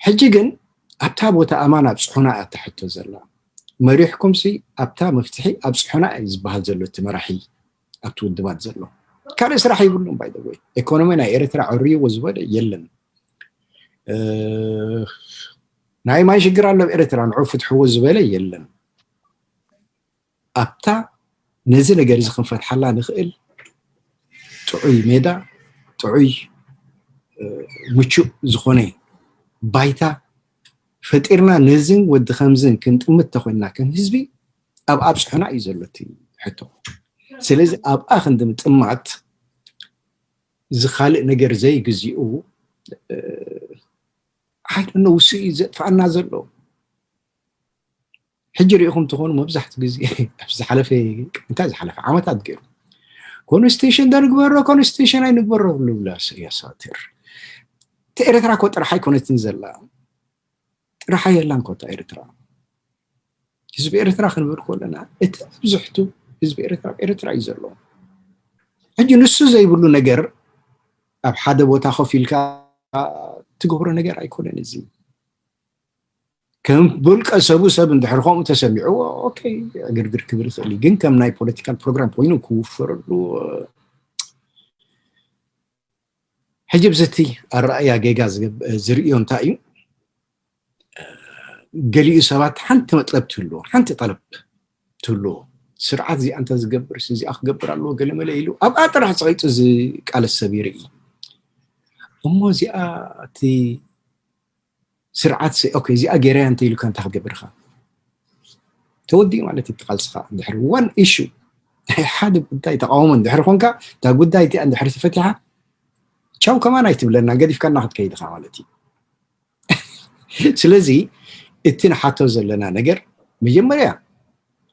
ሕጂ ግን ኣብታ ቦታ ኣማን ኣብፅሑና እያ እታ ሕቶ ዘላ። መሪሕኩም ሲ ኣብታ መፍትሒ ኣብፅሑና እዩ ዝበሃል ዘሎ እቲ መራሒ ኣብቲ ውድባት ዘሎ። ካልእ ስራሕ ይብሉን ባይ ወይ ኢኮኖሚ ናይ ኤርትራ ዕርይዎ ዝበለ የለን። ናይ ማይ ሽግር ኣሎ ኤርትራ ንዑ ፍትሕዎ ዝበለ የለን። ኣብታ ነዚ ነገር እዚ ክንፈትሓላ ንኽእል ጥዑይ ሜዳ ጥዑይ ምቹእ ዝኾነ ባይታ ፈጢርና ነዝን ወዲ ከምዝን ክንጥምት ተኮይንና ከም ህዝቢ ኣብ ኣብፅሑና እዩ ዘሎ እቲ ሕቶ። ስለዚ ኣብኣ ክንዲ ምጥማት ዝካልእ ነገር ዘይግዚኡ ሓይዶ ነውሱ እዩ ዘጥፋኣና ዘሎ። ሕጂ ሪኢኹም ትኾኑ መብዛሕትኡ ግዜ ዝሓለፈ እንታይ ዝሓለፈ ዓመታት ገይሩ ኮንስቲቱሽን ዶ ንግበሮ ኮንስቲቱሽን ኣይንግበሮ ብሉ ብላ ያሳትር። እቲ ኤርትራ እኮ ጥራሕ ኣይኮነትን ዘላ። ጥራሕ የላን ኮታ ኤርትራ። ህዝቢ ኤርትራ ክንብል ከለና እቲ ኣብዝሕቱ ህዝቢ ኤርትራ ኤርትራ እዩ ዘሎ። ሕጂ ንሱ ዘይብሉ ነገር ኣብ ሓደ ቦታ ኮፍ ኢልካ ትገብሮ ነገር ኣይኮነን። እዚ ከም ብልቀ ሰቡ ሰብ እንድሕር ከምኡ ተሰሚዕዎ ኦኬ ዕግርግር ክብል ይኽእል እዩ። ግን ከም ናይ ፖለቲካል ፕሮግራም ኮይኑ ክውፈረሉ ሕጂ ብዝቲ ኣረኣያ ጌጋ ዝርዮ እንታይ እዩ? ገሊኡ ሰባት ሓንቲ መጥለብ ትህልዎ ሓንቲ ጠለብ ትህልዎ ስርዓት እዚኣ እንተ ዝገብር እዚኣ ክገብር ኣለዎ ገለመለ ኢሉ ኣብኣ ጥራሕ ፀቂጡ ዝቃለስ ሰብ ይርኢ። እሞ እዚኣ እቲ ስርዓት ኦኬ እዚኣ ገይረያ እንተ ኢሉካ እንታይ ክትገብር ኢኻ? ተወዲኡ ማለት እዩ እቲ ቃልስኻ። ድሕሪ ዋን ኢሹ ናይ ሓደ ጉዳይ ተቃውሞ እንድሕር ኮንካ እታ ጉዳይ እቲኣ እንድሕር ተፈቲሓ ቻው ከማን ኣይትብለና ገዲፍካና ክትከይድ ኢኻ ማለት እዩ። ስለዚ እቲ ንሓቶ ዘለና ነገር መጀመርያ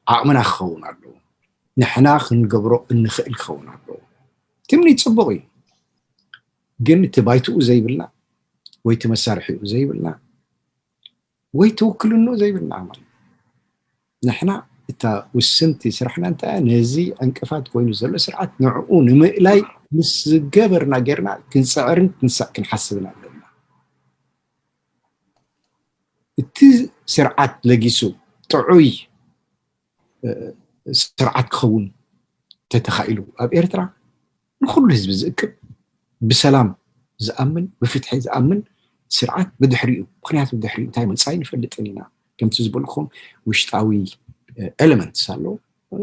ዓቕምና ክኸውን ኣለዎ። ንሕና ክንገብሮ እንኽእል ክኸውን ኣለዎ። ትምኒት ፅቡቕ እዩ፣ ግን እቲ ባይትኡ ዘይብልና ወይ እቲ መሳርሒኡ ዘይብልና ወይ ትውክልንኡ ዘይብልና ማለት ንሕና እታ ውስንቲ ስራሕና እንታይ ነዚ ዕንቅፋት ኮይኑ ዘሎ ስርዓት ንዕኡ ንምእላይ ምስ ዝገበርና ጌርና ክንፅዕርን ክንሳእ ክንሓስብን ኣለና። እቲ ስርዓት ለጊሱ ጥዑይ ስርዓት ክኸውን ተተኻኢሉ ኣብ ኤርትራ ንኩሉ ህዝቢ ዝእክብ ብሰላም ዝኣምን ብፍትሒ ዝኣምን ስርዓት ብድሕሪኡ ምክንያቱ ብድሕሪኡ እንታይ መፃኢ ንፈልጥን ኢና። ከምቲ ዝበልኩም ውሽጣዊ ኤለመንትስ ኣለዉ፣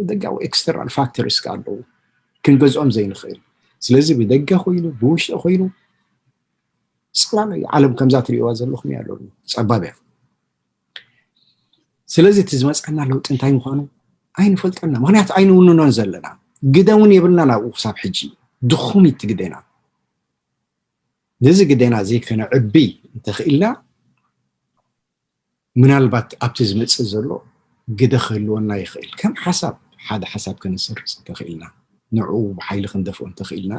ደጋዊ ኤክስተርናል ፋክተርስ ኣለዉ ክንገዝኦም ዘይንኽእል። ስለዚ ብደገ ኮይኑ ብውሽጢ ኮይኑ ፀላም እዩ። ዓለም ከምዛ ትሪእዋ ዘለኹም እያ ኣለሉ ፀባብ እያ። ስለዚ እቲ ዝመፀና ለውጢ እንታይ ምዃኑ ኣይንፈልጠና። ምክንያቱ ኣይንውንኖን ዘለና ግደ እውን የብልና ናብኡ ክሳብ ሕጂ ድኹም እዩ እቲ ግደና። ነዚ ግደና እዚ ከነዕቢ እንተኽኢልና ምናልባት ኣብቲ ዝመፅእ ዘሎ ግደ ክህልወና ይኽእል። ከም ሓሳብ ሓደ ሓሳብ ከነሰርፅ እንተኽኢልና ንዕኡ ብሓይሊ ክንደፍኦ እንተኽኢልና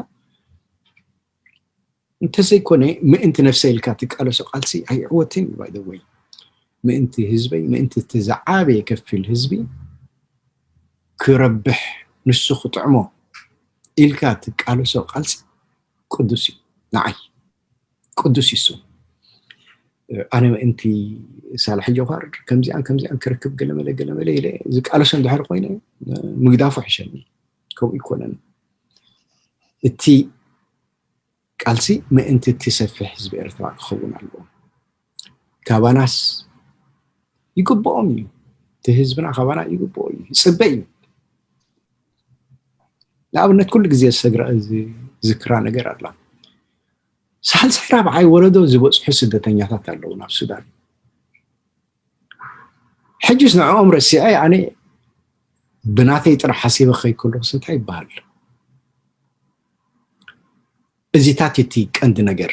እንተዘይኮነ ምእንቲ ነፍሰ ኢልካ ትቃለሶ ቃልሲ ኣይዕወትን እዩ። ባይደወይ ምእንቲ ህዝበይ ምእንቲ እቲ ዝዓበየ ከፊል ህዝቢ ክረብሕ ንሱ ክጥዕሞ ኢልካ ትቃለሶ ቃልሲ ቅዱስ እዩ። ንዓይ ቅዱስ ይሱ ኣነ ምእንቲ ሳልሒ ጆሃር ከምዚኣን ከምዚኣን ክረክብ ገለመለ ገለመለ ኢለ ዝቃለሶ እንድሕር ኮይነ ምግዳፉ ሕሸኒ። ከምኡ ይኮነን። እቲ ቃልሲ ምእንቲ እቲ ሰፊሕ ህዝቢ ኤርትራ ክኸውን ኣለዎ። ካባናስ ይግብኦም እዩ። እቲ ህዝብና ካባና ይግብኦ እዩ፣ ይፅበ እዩ። ንኣብነት ኩሉ ግዜ ዝሰግራ ዝክራ ነገር ኣላ። ሳልሳይ ራብዓይ ወለዶ ዝበፅሑ ስደተኛታት ኣለዉ ናብ ሱዳን። ሕጅስ ንዕኦም ረሲዐ ኣነ ብናተይ ጥራሕ ሓሲበ ከይከለኹስ እንታይ ይበሃል? እዚታት እቲ ቀንዲ ነገር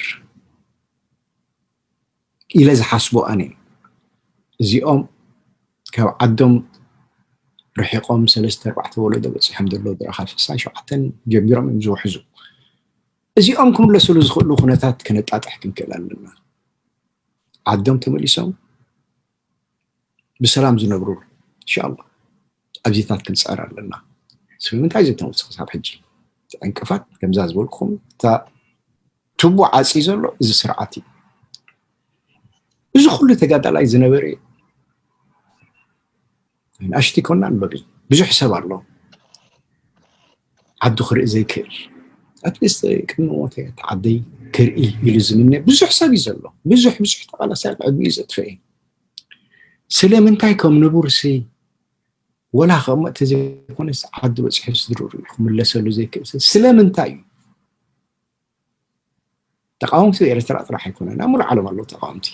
ኢለ ዝሓስቦ ኣነ። እዚኦም ካብ ዓዶም ርሒቆም ሰለስተ ኣርባዕተ ወለዶ በፂሖም ዘለዉ ድረኻ ስሳን ሸውዓተን ጀሚሮም እዮም ዝውሕዙ። እዚኦም ክምለስሉ ዝኽእሉ ኩነታት ከነጣጥሕ ክንክእል ኣለና። ዓዶም ተመሊሶም ብሰላም ዝነብሩ እንሻላ ኣብዚታት ክንፅዕር ኣለና። ስለምንታይ እዚ ተመልሶ ክሳብ ሕጂ ዕንቅፋት ከምዛ ዝበልኩም እታ ቱቡ ዓፂ ዘሎ እዚ ስርዓት እዩ። እዚ ኩሉ ተጋዳላይ ዝነበረ ንኣሽቲ ኮና ንበሪ ብዙሕ ሰብ ኣሎ ዓዱ ክርኢ ዘይክእል ኣትሊስት ቅድሚ ሞተ ዓደይ ክርኢ ኢሉ ዝምነ ብዙሕ ሰብ እዩ ዘሎ። ብዙሕ ብዙሕ ተቃላሳይ ዕድሚኡ ዘጥፈአ ስለምንታይ ከም ንቡር ሲ ወላ ከመ ተዘይኮነስ ዓዱ በፂሑ ስድርኡ ክምለሰሉ ዘይክእል ስለምንታይ እዩ? ተቃወምቲ ኤርትራ ጥራሕ ኣይኮነን ኣብ ሙሉእ ዓለም ኣለዉ ተቃወምቲ።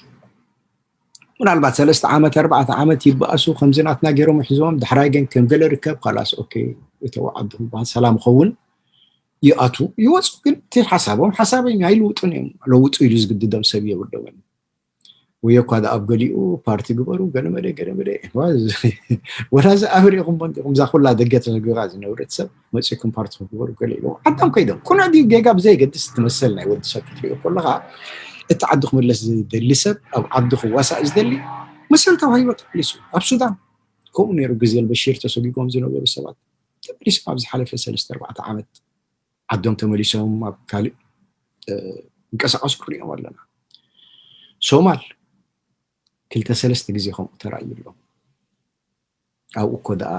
ምናልባት ሰለስተ ዓመት ኣርባዕተ ዓመት ይበኣሱ ከምዚ ናትና ገይሮም ይሕዝዎም ድሕራይ ግን ከም ገለ ርከብ ካላስ ኦኬ እተው ዓዱ ክበሃል ሰላም ኸውን ይኣቱ ይወፁ ግን እቲ ሓሳቦም ሓሳበኛ ኣይልውጡን እዮም። ለውጡ ኢሉ ዝግድዶም ሰብ የብለውን። ወይ እኳ ዳ ኣብ ገሊኡ ፓርቲ ግበሩ ገለመለ ገለመለ ወላ እዚ ኣበሪኹም መንዲኹም እዛ ኩላ ደገ ተዘግራ ዝነብረት ሰብ መፂኩም ፓርቲ ግበሩ ገለ ኢሉ ዓዳም ከይዶም ኩነ ዲ ጌጋ ብዘይ ገድስ ትመሰል ናይ ወዲ ሰብ ክትሪኦ ከለካ እቲ ዓዲ ክምለስ ዝደሊ ሰብ ኣብ ዓዲ ክዋሳእ ዝደሊ መሰል ተባሂሎ ተመሊሱ ኣብ ሱዳን ከምኡ ነይሩ ግዜ በሽር ተሰጊጎም ዝነበሩ ሰባት ተመሊሶም ኣብ ዝሓለፈ ሰለስተ ኣርባዕተ ዓመት ዓዶም ተመሊሶም ኣብ ካልእ እንቀሳቀሱ ክሪኦም ኣለና። ሶማል ክልተ ሰለስተ ግዜ ከምኡ ተራእዩ ኣሎ። ኣብኡ እኮ ደኣ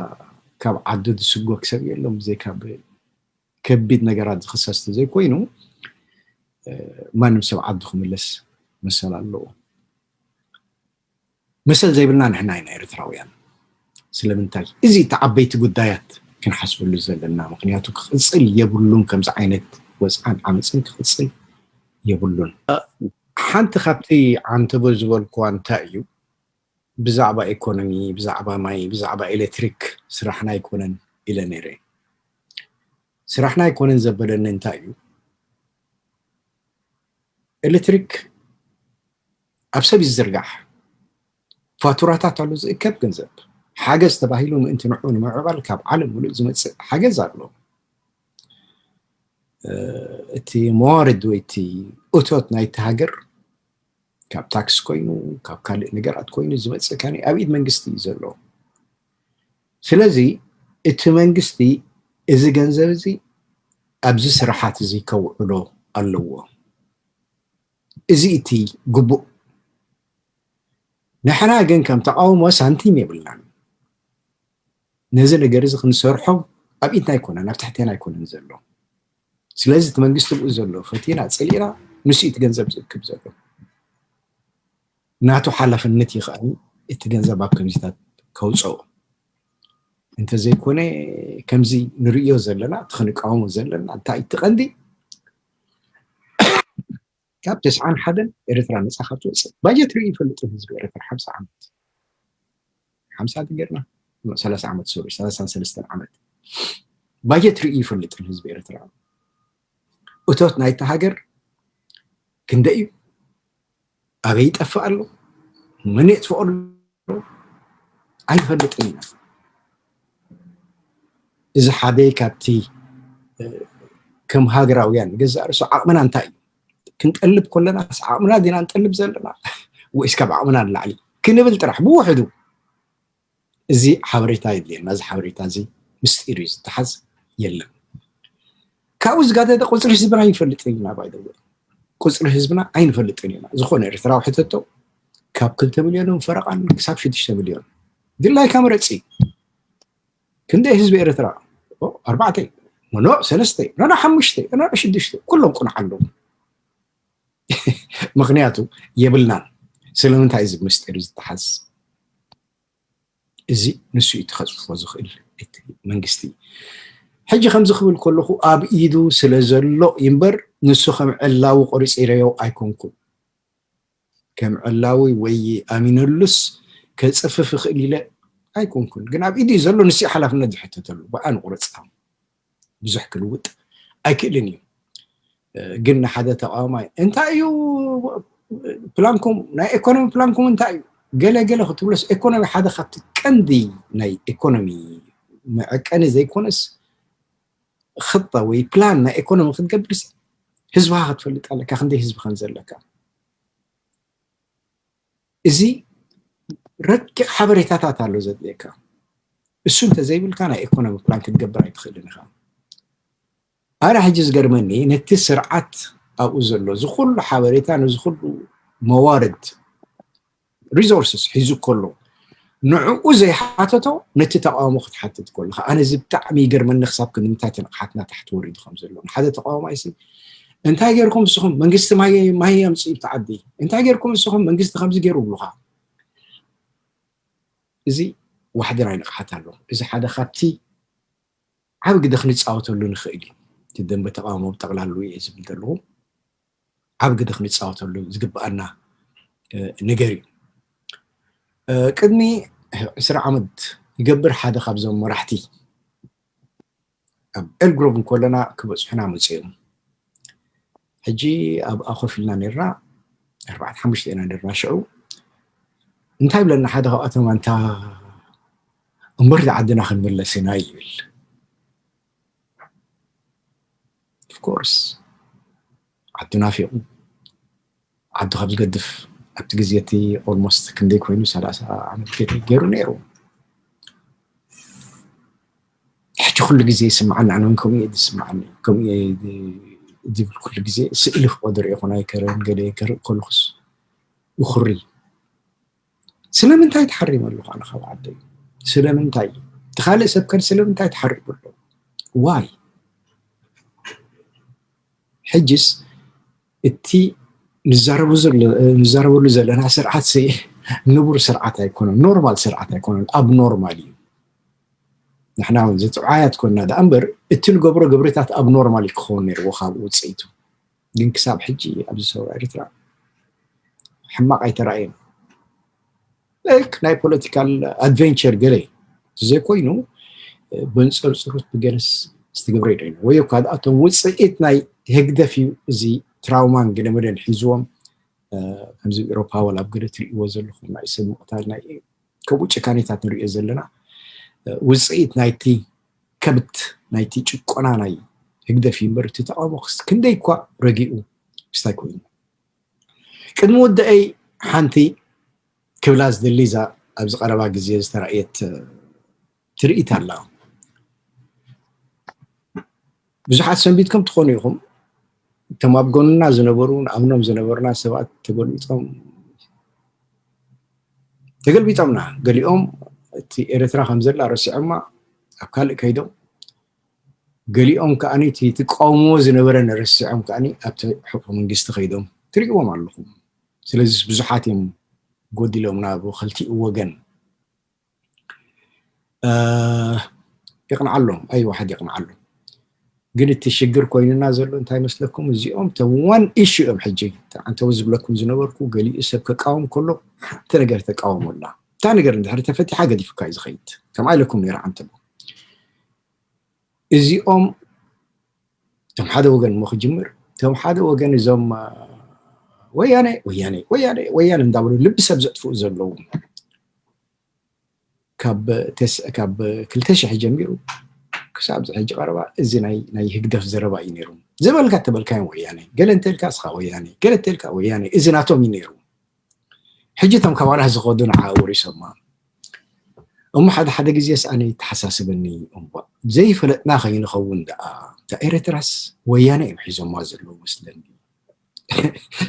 ካብ ዓዱ ዝስጎግ ሰብ የሎም ብዘይካ ከቢድ ነገራት ዝኽሰስ ዘይኮይኑ ማንም ሰብ ዓዱ ክምለስ መሰል ኣለዎ። መሰል ዘይብልና ንሕና ኢና ኤርትራውያን። ስለምንታይ እዚ እቲ ዓበይቲ ጉዳያት ክንሓስበሉ ዘለና ምክንያቱ ክቕፅል የብሉን ከምዚ ዓይነት ወፅዓን ዓመፅን ክቕፅል የብሉን። ሓንቲ ካብቲ ዓንተቦ ዝበልኩዋ እንታይ እዩ ብዛዕባ ኢኮኖሚ ብዛዕባ ማይ ብዛዕባ ኤሌክትሪክ ስራሕና ኣይኮነን ኢለ ነይረ። ስራሕና ኣይኮነን ዘበለኒ እንታይ እዩ ኤሌክትሪክ ኣብ ሰብ ዝዝርጋሕ ፋቱራታት ኣሎ ዝእከብ ገንዘብ ሓገዝ ተባሂሉ ምእንቲ ንዑ ንምዕባል ካብ ዓለም ሙሉእ ዝመፅእ ሓገዝ ኣሎ። እቲ መዋርድ ወይ እቲ እቶት ናይቲ ሃገር ካብ ታክስ ኮይኑ ካብ ካልእ ነገራት ኮይኑ ዝመፅእ ካኒ ኣብ ኢድ መንግስቲ እዩ ዘሎ። ስለዚ እቲ መንግስቲ እዚ ገንዘብ እዚ ኣብዚ ስራሓት እዚ ከውዕሎ ኣለዎ። እዚ እቲ ግቡእ። ንሕና ግን ከም ተቃውሞ ሳንቲም የብልናን። ነዚ ነገር እዚ ክንሰርሖ ኣብ ኢድና ኣይኮነን ኣብ ትሕቴና ኣይኮነን ዘሎ። ስለዚ እቲ መንግስቲ ብኡ ዘሎ ፈቲና ፀሊእና ንሱ እቲ ገንዘብ ዝእክብ ዘሎ ናቱ ሓላፍነት ይኽኣል እቲ ገንዘብ ኣብ ከምዚታት ከውፀኦ እንተዘይኮነ ከምዚ ንርእዮ ዘለና እቲ ክንቃወሞ ዘለና እንታይ እቲ ቀንዲ ካብ ተስዓን ሓደን ኤርትራ ነፃ ካብ ትወፅእ ባጀት ርእዩ ይፈልጥን ህዝቢ ኤርትራ ሓምሳ ዓመት ሓምሳ ገርና ሰላሳ ዓመት ሶሪ ሰላሳን ሰለስተን ዓመት ባጀት ርእዩ ይፈልጥን ህዝቢ ኤርትራ እቶት ናይቲ ሃገር ክንደይ እዩ ኣበይ ይጠፍእ ኣሎ መን የጥፍኦ ኣሎ ኣይንፈልጥን ኢና። እዚ ሓደ ካብቲ ከም ሃገራውያን ገዛእ ርእሱ ዓቕምና እንታይ እዩ ክንጠልብ ከለና ዓቕምና ዲና ንጠልብ ዘለና ወይስ ካብ ዓቕምና ንላዕሊ ክንብል ጥራሕ ብውሕዱ እዚ ሓበሬታ የድልየና። እዚ ሓበሬታ እዚ ምስጢር እዩ ዝተሓዝ የለን። ካብኡ ዝጋደደ ቁፅሪ ህዝብና ይፈልጥ ኢና ባይደወ ቁፅሪ ህዝብና ኣይንፈልጥን ኢና። ዝኾነ ኤርትራዊ ሕተቶ ካብ ክልተ ሚልዮን ፈረቓን ክሳብ ሽዱሽተ ሚልዮን ድላይካ ምረፂ። ክንደይ ህዝቢ ኤርትራ ኣርባዕተ ኖኖ ሰለስተ ኖኖ ሓሙሽተ ኖኖ ሽዱሽተ ኩሎም ቁኑዕ ኣለዉ። ምክንያቱ የብልናን። ስለምንታይ እዚ ምስጢር ዝተሓዝ እዚ ንሱ እዩ ተኸፅፎ ዝኽእል እቲ መንግስቲ። ሕጂ ከምዚ ክብል ከለኹ ኣብ ኢዱ ስለ ዘሎ እምበር ንሱ ከም ዕላዊ ቆሪፂረዮ ኣይኮንኩን። ከም ዕላዊ ወይ ኣሚነሉስ ከፅፍፍ ይኽእል ኢለ ኣይኮንኩን። ግን ኣብ ኢዱ እዩ ዘሎ ንሱ ሓላፍነት ዝሕተተሉ ብኣ ንቁረፃ ብዙሕ ክልውጥ ኣይክእልን እዩ። ግን ንሓደ ተቃዋማይ እንታይ እዩ ፕላንኩም ናይ ኢኮኖሚ ፕላንኩም እንታይ እዩ ገለ ገለ ክትብሎስ ኢኮኖሚ ሓደ ካብቲ ቀንዲ ናይ ኢኮኖሚ መዐቀኒ ዘይኮነስ ክጠ ወይ ፕላን ናይ ኢኮኖሚ ክትገብር ህዝብካ ክትፈልጥ ኣለካ ክንደይ ህዝቢ ከም ዘለካ እዚ ረቂቕ ሓበሬታታት ኣሎ ዘድልየካ እሱ እንተዘይብልካ ናይ ኢኮኖሚ ፕላን ክትገብር ኣይትኽእልን ኢኻ። ኣነ ሕጂ ዝገርመኒ ነቲ ስርዓት ኣብኡ ዘሎ እዚ ኩሉ ሓበሬታ ነዚ ኩሉ መዋርድ ሪሶርስስ ሒዙ ከሎ ንዕኡ ዘይሓተቶ ነቲ ተቃውሞ ክትሓትት ከለካ ኣነ እዚ ብጣዕሚ ይገርመኒ። ክሳብ ክንምንታይ እቲ ንቕሓትና ታሕቲ ወሪዱ ከም ዘሎ ንሓደ ተቃዋማይ ሲ እንታይ ጌርኩም ንስኹም መንግስቲ ማይ ማይ ኣምፅኡ ኣብቲ ዓዲ እንታይ ጌርኩም ንስኹም መንግስቲ ከምዚ ገይሩ ይብሉካ። እዚ ዋሕዲ ናይ ንቕሓት ኣሎ። እዚ ሓደ ካብቲ ዓብ ግደ ክንፃወተሉ ንኽእል እዩ። እቲ ደንበ ተቃውሞ ብጠቕላሉ እየ ዝብል ዘለኹ ዓብ ግደ ክንፃወተሉ ዝግብኣና ነገር እዩ። ቅድሚ ዕስራ ዓመት ይገብር ሓደ ካብዞም መራሕቲ ኣብ ኤልግሮቭ እንከለና ክበፅሑና መፅኦም። ሕጂ ኣብኣ ኮፍ ኢልና ነርና ኣርባዕተ ሓሙሽተ ኢና ነርና ሽዑ እንታይ ብለና ሓደ ካብኣቶም ኣንታ እምበር ዓድና ክንምለስ ኢና ይብል። ኦፍኮርስ ዓዱ ናፊቑ ዓዱ ካብ ዝገድፍ ኣብቲ ግዜ እቲ ኦልሞስት ክንደይ ኮይኑ ሰላሳ ዓመት ገይሩ ነይሩ። ሕጂ ኩሉ ግዜ ይስምዓኒ ኣነ እውን ከምኡ እየ ዝስምዓኒ ከምኡ እየ ዝብል ኩሉ ግዜ ስእሊ ክቆ ዝርኢ ይኹን ኣይከረን ገለ ከርኢ ከለኹስ ይኹሪ ስለምንታይ ተሓሪመ ኣለኹ ኣነ ካብ ዓደይ ስለምንታይ እቲ ካልእ ሰብ ከ ስለምንታይ ተሓሪሙ ኣሎ ዋይ ሕጅስ እቲ ንዛረበሉ ዘለና ስርዓት ንቡር ስርዓት ኣይኮነን ኖርማል ስርዓት ኣይኮነን ኣብ ኖርማል እዩ ንሕና እውን ዝጥዑያት ኮና ደኣ እምበር እቲ ንገብሮ ግብርታት ኣብ ኖርማል እዩ ክኸውን ነርዎ ካብ ውፅኢቱ ግን ክሳብ ሕጂ ኣብዚ ሰውራ ኤርትራ ሕማቕ ኣይተራእየን ላይክ ናይ ፖለቲካል ኣድቨንቸር ገለ ዘይኮይኑ በንፅርፅሩት ብገለስ ዝትገብረ ይደይኑ ወይ እኳ እቶም ውፅኢት ናይ ህግደፍ እዩ እዚ ትራውማን ገለመለን ሒዝዎም ከምዚ ኤሮፓ ወላ ኣብ ገለ ትርእይዎ ዘለኹም ናይ ሰብ ምቕታል ናይ ከምኡ ጭካኔታት ንሪኦ ዘለና ውፅኢት ናይቲ ከብት ናይቲ ጭቆና ናይ ህግደፍ እዩ እምበር እቲ ተቃውሞ ክንደይ እኳ ረጊኡ ክስታይ ኮይኑ ቅድሚ ውድአይ ሓንቲ ክብላ ዝደሊ እዛ ኣብዚ ቀረባ ግዜ ዝተራእየት ትርኢት ኣላ ብዙሓት ሰንቢትኩም ትኾኑ ኢኹም እቶም ኣብ ጎንና ዝነበሩ ንኣምኖም ዝነበርና ሰባት ተገልቢጦም ተገልቢጦምና ገሊኦም እቲ ኤርትራ ከም ዘላ ረሲዖማ ኣብ ካልእ ከይዶም ገሊኦም ከዓ እቲ ትቃውምዎ ዝነበረ ንረሲዖም ከዓ ኣብቲ ሕቆ መንግስቲ ከይዶም ትሪእዎም ኣለኹም ስለዚ ብዙሓት እዮም ጎዲሎም ናብ ክልቲኡ ወገን የቕንዓሎም ኣይወሓድ የቕንዓሎም ግን እቲ ሽግር ኮይንና ዘሎ እንታይ መስለኩም እዚኦም ተም ዋን ኢሹ እዮም ሕጂ ኣንተው ዝብለኩም ዝነበርኩ ገሊኡ ሰብ ከቃወም ከሎ ሓንቲ ነገር ተቃወመላ እታ ነገር እንድሕሪ ተፈቲሓ ገዲፉካ እዩ ዝኸይድ ከም ኣይለኩም ነይረ ዓንተቦ እዚኦም እቶም ሓደ ወገን እሞ ክጅምር እቶም ሓደ ወገን እዞም ወያነ ወያነ ወያነ ወያነ እንዳበሉ ልቢ ሰብ ዘጥፍኡ ዘለዉ ካብ ካብ ክልተ ሽሕ ጀሚሩ ክሳብ ሕጂ ቀረባ እዚ ናይ ናይ ህግደፍ ዘረባ እዩ ነይሩ ዝበልካ ተበልካዮም ወያነ ገለ እንተልካ እስኻ ወያነ ገለ እንተልካ ወያነ እዚ ናቶም እዩ ነይሩ ሕጂ እቶም ካባና ዝኸዱ ንዓ ወሪሶማ እሞ ሓደ ሓደ ግዜ ሰኣነ ይተሓሳስበኒ እምባ ዘይፈለጥና ከይንኸውን ደኣ እታ ኤርትራስ ወያነ እዮም ሒዞማ ዘለዉ መስለኒ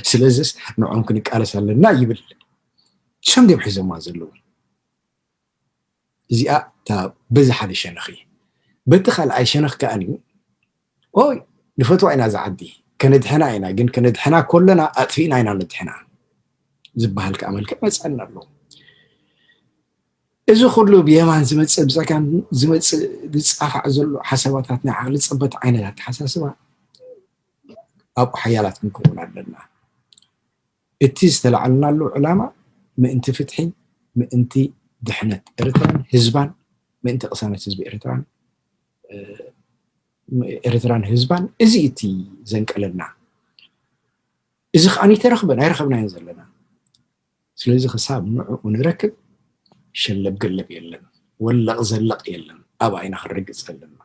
ስለዚስ ንዖም ክንቃለስ ኣለና ይብል ሰም ድዮም ሒዞማ ዘለዉ እዚኣ እታ በዚ ሓደ ሸነኽ እዩ በቲ ካልኣይ ሸነኽ ከኣኒ ኦይ ንፈትዋ ኢና ዝዓዲ ከነድሕና ኢና ግን ከነድሕና ከለና ኣጥፊእና ኢና ነድሕና ዝበሃል ከዓ መልክዕ መፀና ኣሎ እዚ ኩሉ ብየማን ዝመፅእ ብፀጋም ዝመፅእ ዝፃፋዕ ዘሎ ሓሳባታት ናይ ዓቕሊ ፅበት ዓይነት ኣተሓሳስባ ኣብኡ ሓያላት ክንከውን ኣለና እቲ ዝተላዓልናሉ ዕላማ ምእንቲ ፍትሒ ምእንቲ ድሕነት ኤርትራን ህዝባን ምእንቲ ቅሳነት ህዝቢ ኤርትራን ኤርትራን ህዝባን እዚ እቲ ዘንቀለልና እዚ ከዓ ተረኽበን ኣይረኸብናዮን ዘለና ስለዚ ክሳብ ንዕኡ ንረክብ ሸለብ ገለብ የለን ወለቕ ዘለቕ የለን ኣብ ኣይና ክንርግፅ ዘለና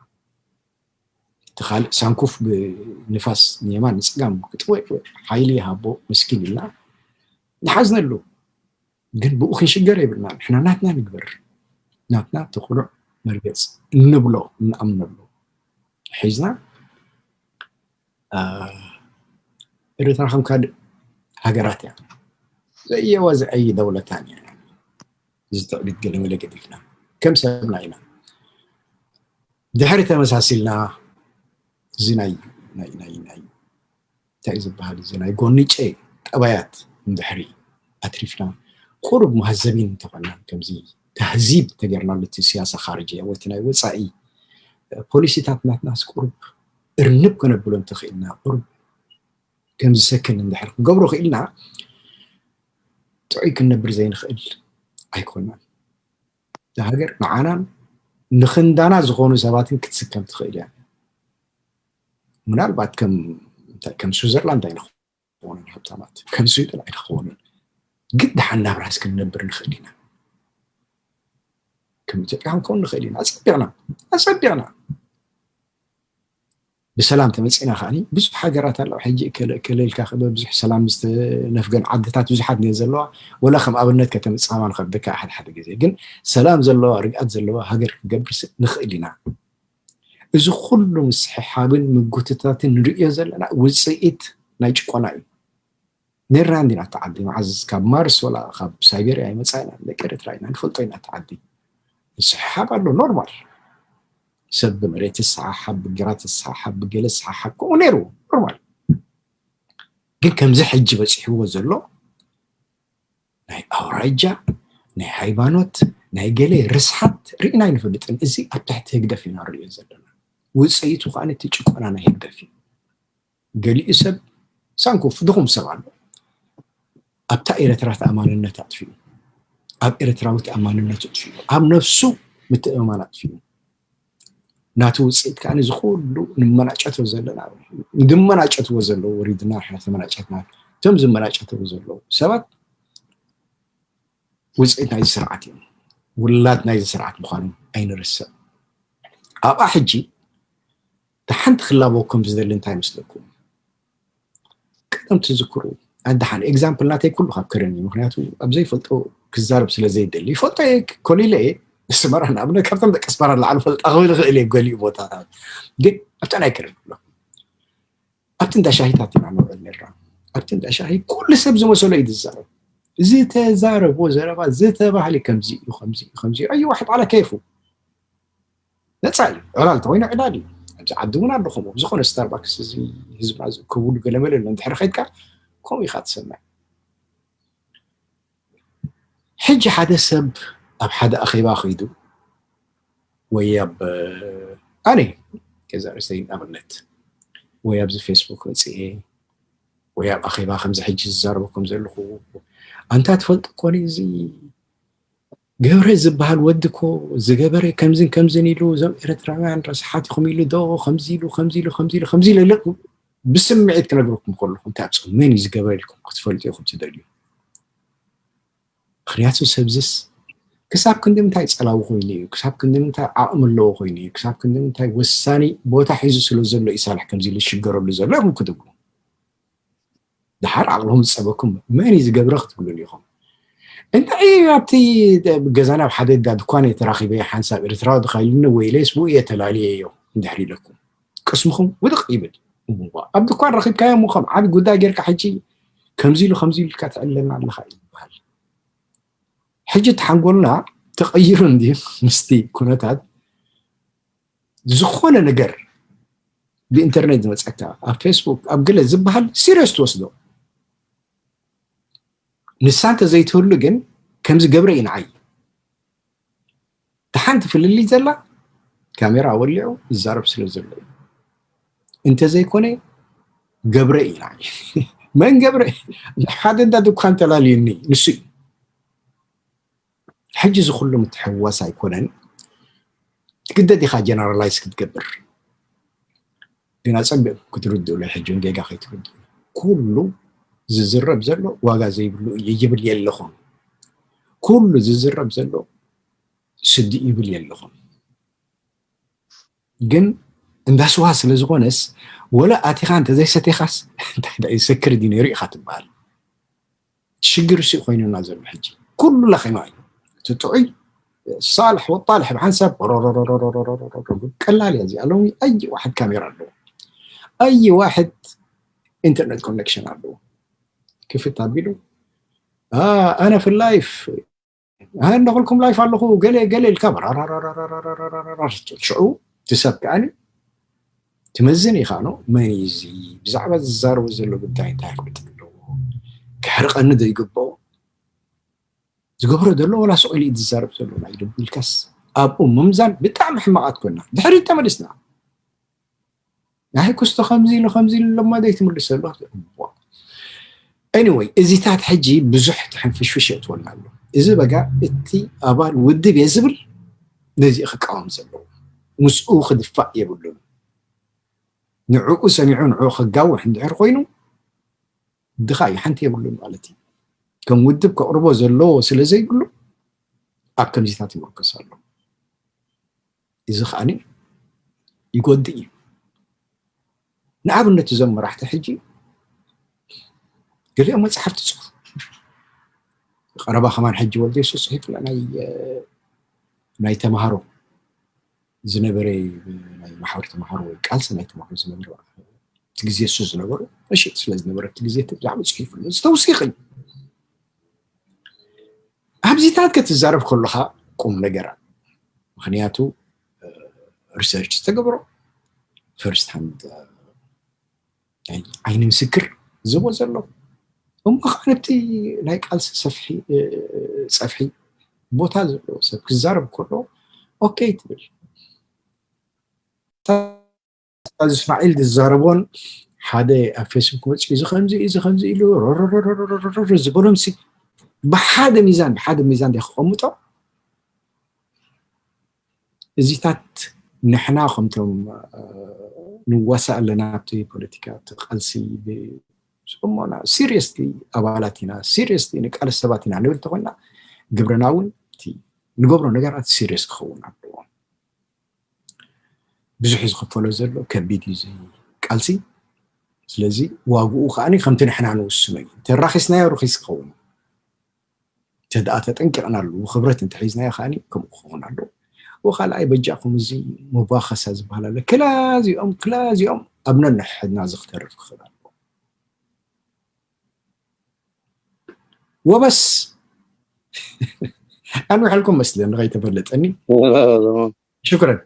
እቲ ካልእ ሳንኩፍ ብንፋስ ንየማን ንፀጋም ክጥወ ሓይሊ ይሃቦ ምስኪን ኢልና ንሓዝነሉ ግን ብኡ ክንሽገር የብልና ንሕና ናትና ንግበር ናትና ተኩሉዕ መርገፅ እንብሎ እንኣምነሉ ሒዝና፣ ኤርትራ ከም ካልእ ሃገራት እያ፣ ዘየወዝዐይ ደውለታን እያ። ዝተዕቢት ገለመለ ገዲፍና ከም ሰብና ኢና። ድሕሪ ተመሳሲልና እዚ ናይ ናይ ናይ ናይ እንታይ ዝበሃል እዚ ናይ ጎንጨ ጠባያት እንድሕሪ ኣትሪፍና፣ ቁሩብ መሃዘቢን እንተኾና፣ ከምዚ ተህዚብ ተገርናሉ፣ እቲ ስያሳ ካርጅ ወይ እቲ ናይ ወፃኢ ፖሊሲታት ናትናስ ቁሩብ እርንብ ከነብሎ እንተኽኢልና፣ ቁሩብ ከምዚ ሰክን እንድሕር ክንገብሮ ክኢልና፣ ጥዑይ ክንነብር ዘይንኽእል ኣይኮናን። እታ ሃገር ንዓናን ንኽንዳና ዝኾኑ ሰባትን ክትስከም ትኽእል እያ። ምናልባት ከም ስዊዘርላንድ ኣይንኾንን ሃብታማት፣ ከም ስዊድን ኣይንኾንን፣ ግን ደሓን ናብራስ ክንነብር ንኽእል ኢና። ከም ኢትዮጵያ ክንከውን ንኽእል ኢና። ኣፀቢቕና ኣፀቢቕና ብሰላም ተመፂና ከዓኒ ብዙሕ ሃገራት ኣለዋ። ሕጂ እከለ እከለ ኢልካ ክበ ብዙሕ ሰላም ዝተነፍገን ዓድታት ብዙሓት እየን ዘለዋ። ወላ ከም ኣብነት ከተምፅኣማ ንኸብደካ ሓደ ሓደ ግዜ፣ ግን ሰላም ዘለዋ፣ ርግኣት ዘለዋ ሃገር ክንገብር ስ- ንኽእል ኢና። እዚ ኩሉ ምስሕሓብን ምጉትታትን ንርእዮ ዘለና ውፅኢት ናይ ጭቆና እዩ። ነርና እንዲና እቲ ዓዲ መዓዝ ካብ ማርስ ወላ ካብ ሳይቤርያ ይመፃ ኢና፣ ደቂ ኤርትራ ኢና፣ ንፈልጦ ኢና እቲ ዓዲ። ምስሕሓብ ኣሎ፣ ኖርማል። ሰብ ብመሬት ይሰሓሓብ፣ ብግራት ይሰሓሓብ፣ ብገለ ይሰሓሓብ፣ ከምኡ ነይሩ፣ ኖርማል። ግን ከምዚ ሕጂ በፂሕዎ ዘሎ ናይ ኣውራጃ፣ ናይ ሃይማኖት፣ ናይ ገለ ርስሓት ርኢና ኣይንፈልጥን። እዚ ኣብ ትሕቲ ህግደፍ ኢና ንሪኦ ዘለና። ውፅኢቱ ከዓ እቲ ጭቆና ናይ ህግደፍ እዩ። ገሊኡ ሰብ ሳንኩፍ ድኹም ሰብ ኣሎ። ኣብታ ኤርትራ ተኣማንነት ኣጥፊኡ፣ ኣብ ኤርትራዊ ተኣማንነት ኣጥፊኡ፣ ኣብ ነፍሱ ምትእምማን ኣጥፊኡ። ናቲ ውፅኢት ከዓ እዚ ኩሉ ንመናጨቶ ዘለና፣ ዝመናጨትዎ ዘለዉ፣ ወሪድና ንሕና ተመናጨትና፣ እቶም ዝመናጨትዎ ዘለዉ ሰባት ውፅኢት ናይዚ ስርዓት እዮም። ውላድ ናይዚ ስርዓት ምዃኖም ኣይንርስዕ። ኣብኣ ሕጂ እቲ ሓንቲ ክላበወኩም ዝደሊ እንታይ ይመስለኩም? ቀደም ትዝክሩ፣ ኣድሓን ኤግዛምፕል ናተይ ኩሉ ካብ ከረን እዩ። ምክንያቱ ኣብ ዘይፈልጦ ክዛረብ ስለ ዘይደሊ፣ ይፈልጦ እየ፣ ኮሊለ እየ። ኣስመራ ንኣብነት ካብቶም ደቂ ኣስመራ ንላዕሊ ፈልጣ ክብል ይኽእል እየ ገሊኡ ቦታታት። ግን ኣብታ ናይ ከረን ክብሎ፣ ኣብቲ እንዳ ሻሂታት ኢና ንውዕል ነርና። ኣብቲ እንዳ ሻሂ ኩሉ ሰብ ዝመሰሎ እዩ ዝዛረብ። ዝተዛረቦ ዘረባ ዝተባህለ ከምዚ እዩ፣ ከምዚ እዩ፣ ከምዚ እዩ። ኣዩ ዋሕድ ዓላ ከይፉ ነፃ እዩ። ዕላል ተኮይኑ ዕላል እዩ። ኣብዚ ዓዲ እውን ኣሎ ከምኡ። ዝኾነ ስታርባክስ እዚ ህዝብና ዝእከብሉ ገለመለ ኣሎ። እንድሕር ከይድካ ከምኡ ኢኻ ትሰምዕ። ሕጂ ሓደ ሰብ ኣብ ሓደ ኣኼባ ከይዱ ወይ ኣብ፣ ኣነ ገዛ ርእሰይ ንኣብነት ወይ ኣብዚ ፌስቡክ ወፅኤ ወይ ኣብ ኣኼባ ከምዚ ሕጂ ዝዛረበኩም ዘለኹ፣ ኣንታ ትፈልጡ ኮኒ እዚ ገብረ ዝበሃል ወዲ እኮ ዝገበረ ከምዝን ከምዝን ኢሉ፣ እዞም ኤርትራውያን ረስሓት ኢኹም ኢሉ ዶ ከምዚ ኢሉ ከምዚ ኢሉ ከምዚ ኢሉ ከምዚ ኢሉ ኢለ ብስምዒት ክነግረኩም ከለኹ እንታይ ኣብፅኹም መን እዩ ዝገበረ ኢልኩም ክትፈልጡ ኢኹም ትደልዩ። ምክንያቱ ሰብዝስ ክሳብ ክንዲ ምንታይ ፀላዊ ኮይኑ እዩ፣ ክሳብ ክንዲ ምንታይ ዓቕሚ ኣለዎ ኮይኑ እዩ፣ ክሳብ ክንዲ ምንታይ ወሳኒ ቦታ ሒዙ ስለ ዘሎ እዩ ሳልሕ ከምዚ ኢሉ ዝሽገረሉ ዘሎ ኢኹም ክትብሉ። ድሓር ዓቕልኹም ዝፀበኩም መን እዩ ዝገብረ ክትብሉን ኢኹም። እንታይ ኣብቲ ገዛና ኣብ ሓደ ዳ ድኳን እየ ተራኺበ ሓንሳብ ኤርትራዊ ድካ ኢሉኒ ወይ ኢለስ ብኡ እየ ተላልየዮ እንድሕር ኢለኩም ቅስምኹም ውድቕ ይብል። እዋ፣ ኣብ ድኳን ረኺብካዮ እሞ ከም ዓቢ ጉዳይ ጌርካ ሕጂ ከምዚ ኢሉ ከምዚ ኢሉ ኢልካ ትዕለና ኣለኻ ይበሃል። ሕጂ እቲ ሓንጎልና ተቐይሩ እንድዩ ምስቲ ኩነታት ዝኾነ ነገር ብኢንተርኔት ዝመፀካ ኣብ ፌስቡክ ኣብ ገለ ዝበሃል ሲሪየስ ትወስዶ። ንሳ እንተዘይትህሉ ግን ከምዚ ገብረ እዩ ንዓይ። እቲ ሓንቲ ፍልልይ ዘላ ካሜራ ወሊዑ ይዛረብ ስለ ዘሎ እዩ። እንተዘይኮነ ገብረ እዩ ንዓይ። መን ገብረ? ሓደ እንዳ ድኳን ተላልዩኒ ንሱ እዩ። ሕጂ እዚ ኩሉ ምትሕውዋስ ኣይኮነን። ትግደድ ኢኻ ጀነራላይዝ ክትገብር። ግን ኣጸቢቕኩም ክትርድኡለይ ሕጂ እውን ጌጋ ከይትርድኡ። ኩሉ ዝዝረብ ዘሎ ዋጋ ዘይብሉ እዩ ይብል የለኹን። ኩሉ ዝዝረብ ዘሎ ስዲ ይብል የለኹን። ግን እንዳ ስዋ ስለ ዝኾነስ ወላ ኣቲኻ እንተዘይሰቲኻስ እንታይ ደኣ ይሰክር ድዩ ነይሩ ኢኻ ትበሃል። ሽግር እሱ ኮይኑና ዘሎ ሕጂ ኩሉ ለኺማ እዩ። እቲ ጥዑይ ሳልሕ ወጣልሕ ብሓንሳብ ቀላል እያ እዚኣ። ሎሚ ኣይ ዋሕድ ካሜራ ኣለዎ፣ ኣይ ዋሕድ ኢንተርኔት ኮኔክሽን ኣለዎ። ክፍት ኣቢሉ ኣነ ፊ ላይፍ ኣነ ኩልኩም ላይፍ ኣለኹ ገለ ገለ ኢልካ ሽዑ እቲ ሰብ ከኣኒ ትመዝን ኢኻ ኖ መን እዩ እዚ ብዛዕባ ዝዛረቡ ዘሎ ጉዳይ እንታይ ክብጥ ኣለዎ፣ ክሕርቀኒ ዶ ይግብኦ፣ ዝገብሮ ዘሎ ወላ ስቕ ኢሉ እዩ ዝዛረብ ዘሎ ናይ ልቡ ኢልካስ ኣብኡ ምምዛን ብጣዕሚ ሕማቓት ኮና ድሕሪት ተመሊስና። ናይ ክስቶ ከምዚ ኢሉ ከምዚ ኢሉ ለማ ዘይትምልሰሉ። Anyway፣ እዚታት ሕጂ ብዙሕ ትሕንፍሽፍሽ የእትወና ኣሎ። እዚ በጋ እቲ ኣባል ውድብ እየ ዝብል ነዚ ክቃወም ዘለዎ፣ ምስኡ ክድፋእ የብሉን። ንዕኡ ሰሚዑ ንዕኡ ከጋውሕ እንድሕር ኮይኑ ድኻ እዩ፣ ሓንቲ የብሉን ማለት እዩ። ከም ውድብ ከቕርቦ ዘለዎ ስለ ዘይብሉ ኣብ ከምዚታት ይምርኮስ ኣሎ። እዚ ከዓኒ ይጎድእ እዩ። ንኣብነት እዞም መራሕቲ ሕጂ ገሊኦም መፅሓፍቲ ፅሑፍ ቀረባ ከማን ሕጂ ወልደ የሱስ ፅሒፉ ናይ ናይ ተምሃሮ ዝነበረ ናይ ማሕበር ተምሃሮ ወይ ቃልሲ ናይ ተምሃሮ ዝነበረ እቲ ግዜ እሱ ዝነበሩ መሽጥ ስለ ዝነበረ እቲ ግዜ ብዛዕባ ፅሒፉ ዝተውሲኽ ኣብዚታት ክትዛረብ ከለኻ ቁም ነገር ኣሎ። ምክንያቱ ሪሰርች ዝተገብሮ ፈርስት ሃንድ ዓይኒ ምስክር ዝቦ ዘሎ እሞ ከዓ ነቲ ናይ ቃልሲ ሰፍሒ ፀፍሒ ቦታ ዘለዎ ሰብ ክዛረብ ከሎ ኦኬ ትብል። እዚ እስማዒል ዝዛረቦን ሓደ ኣብ ፌስቡክ መፂኡ እዚ ከምዚ እዚ ከምዚ ኢሉ ዝበሎም ሲ ብሓደ ሚዛን ብሓደ ሚዛን ደ ክቐምጦ እዚታት ንሕና ከምቶም ንዋሳእ ኣለና ኣብቲ ፖለቲካ እቲ ቃልሲ ብፅሞና ሲሪየስሊ ኣባላት ኢና ሲሪየስሊ ንቃለስ ሰባት ኢና ንብል ተኮይና ግብርና እውን ንገብሮ ነገራት ሲሪየስ ክኸውን ኣለዎ። ብዙሕ ዝኽፈሎ ዘሎ ከቢድ እዩ እዚ ቃልሲ። ስለዚ ዋግኡ ከዓ ከምቲ ንሕና ንውስኖ እዩ። ተራኺስናዮ ርኺስ ክኸውን ተደኣ ተጠንቂቕናሉ ክብረት እንተሒዝናዮ ከዓ ከምኡ ክኸውን ኣሎ። ወካልኣይ በጃኹም እዚ ሙባኸሳ ዝበሃል ኣሎ ክላዚኦም ክላዚኦም ኣብ ነንሕድና ዝክተርፍ ክኽእል ኣሎ። ወበስ ኣንውሐልኩም መስለ ንኸይተፈለጠኒ ሽክረን።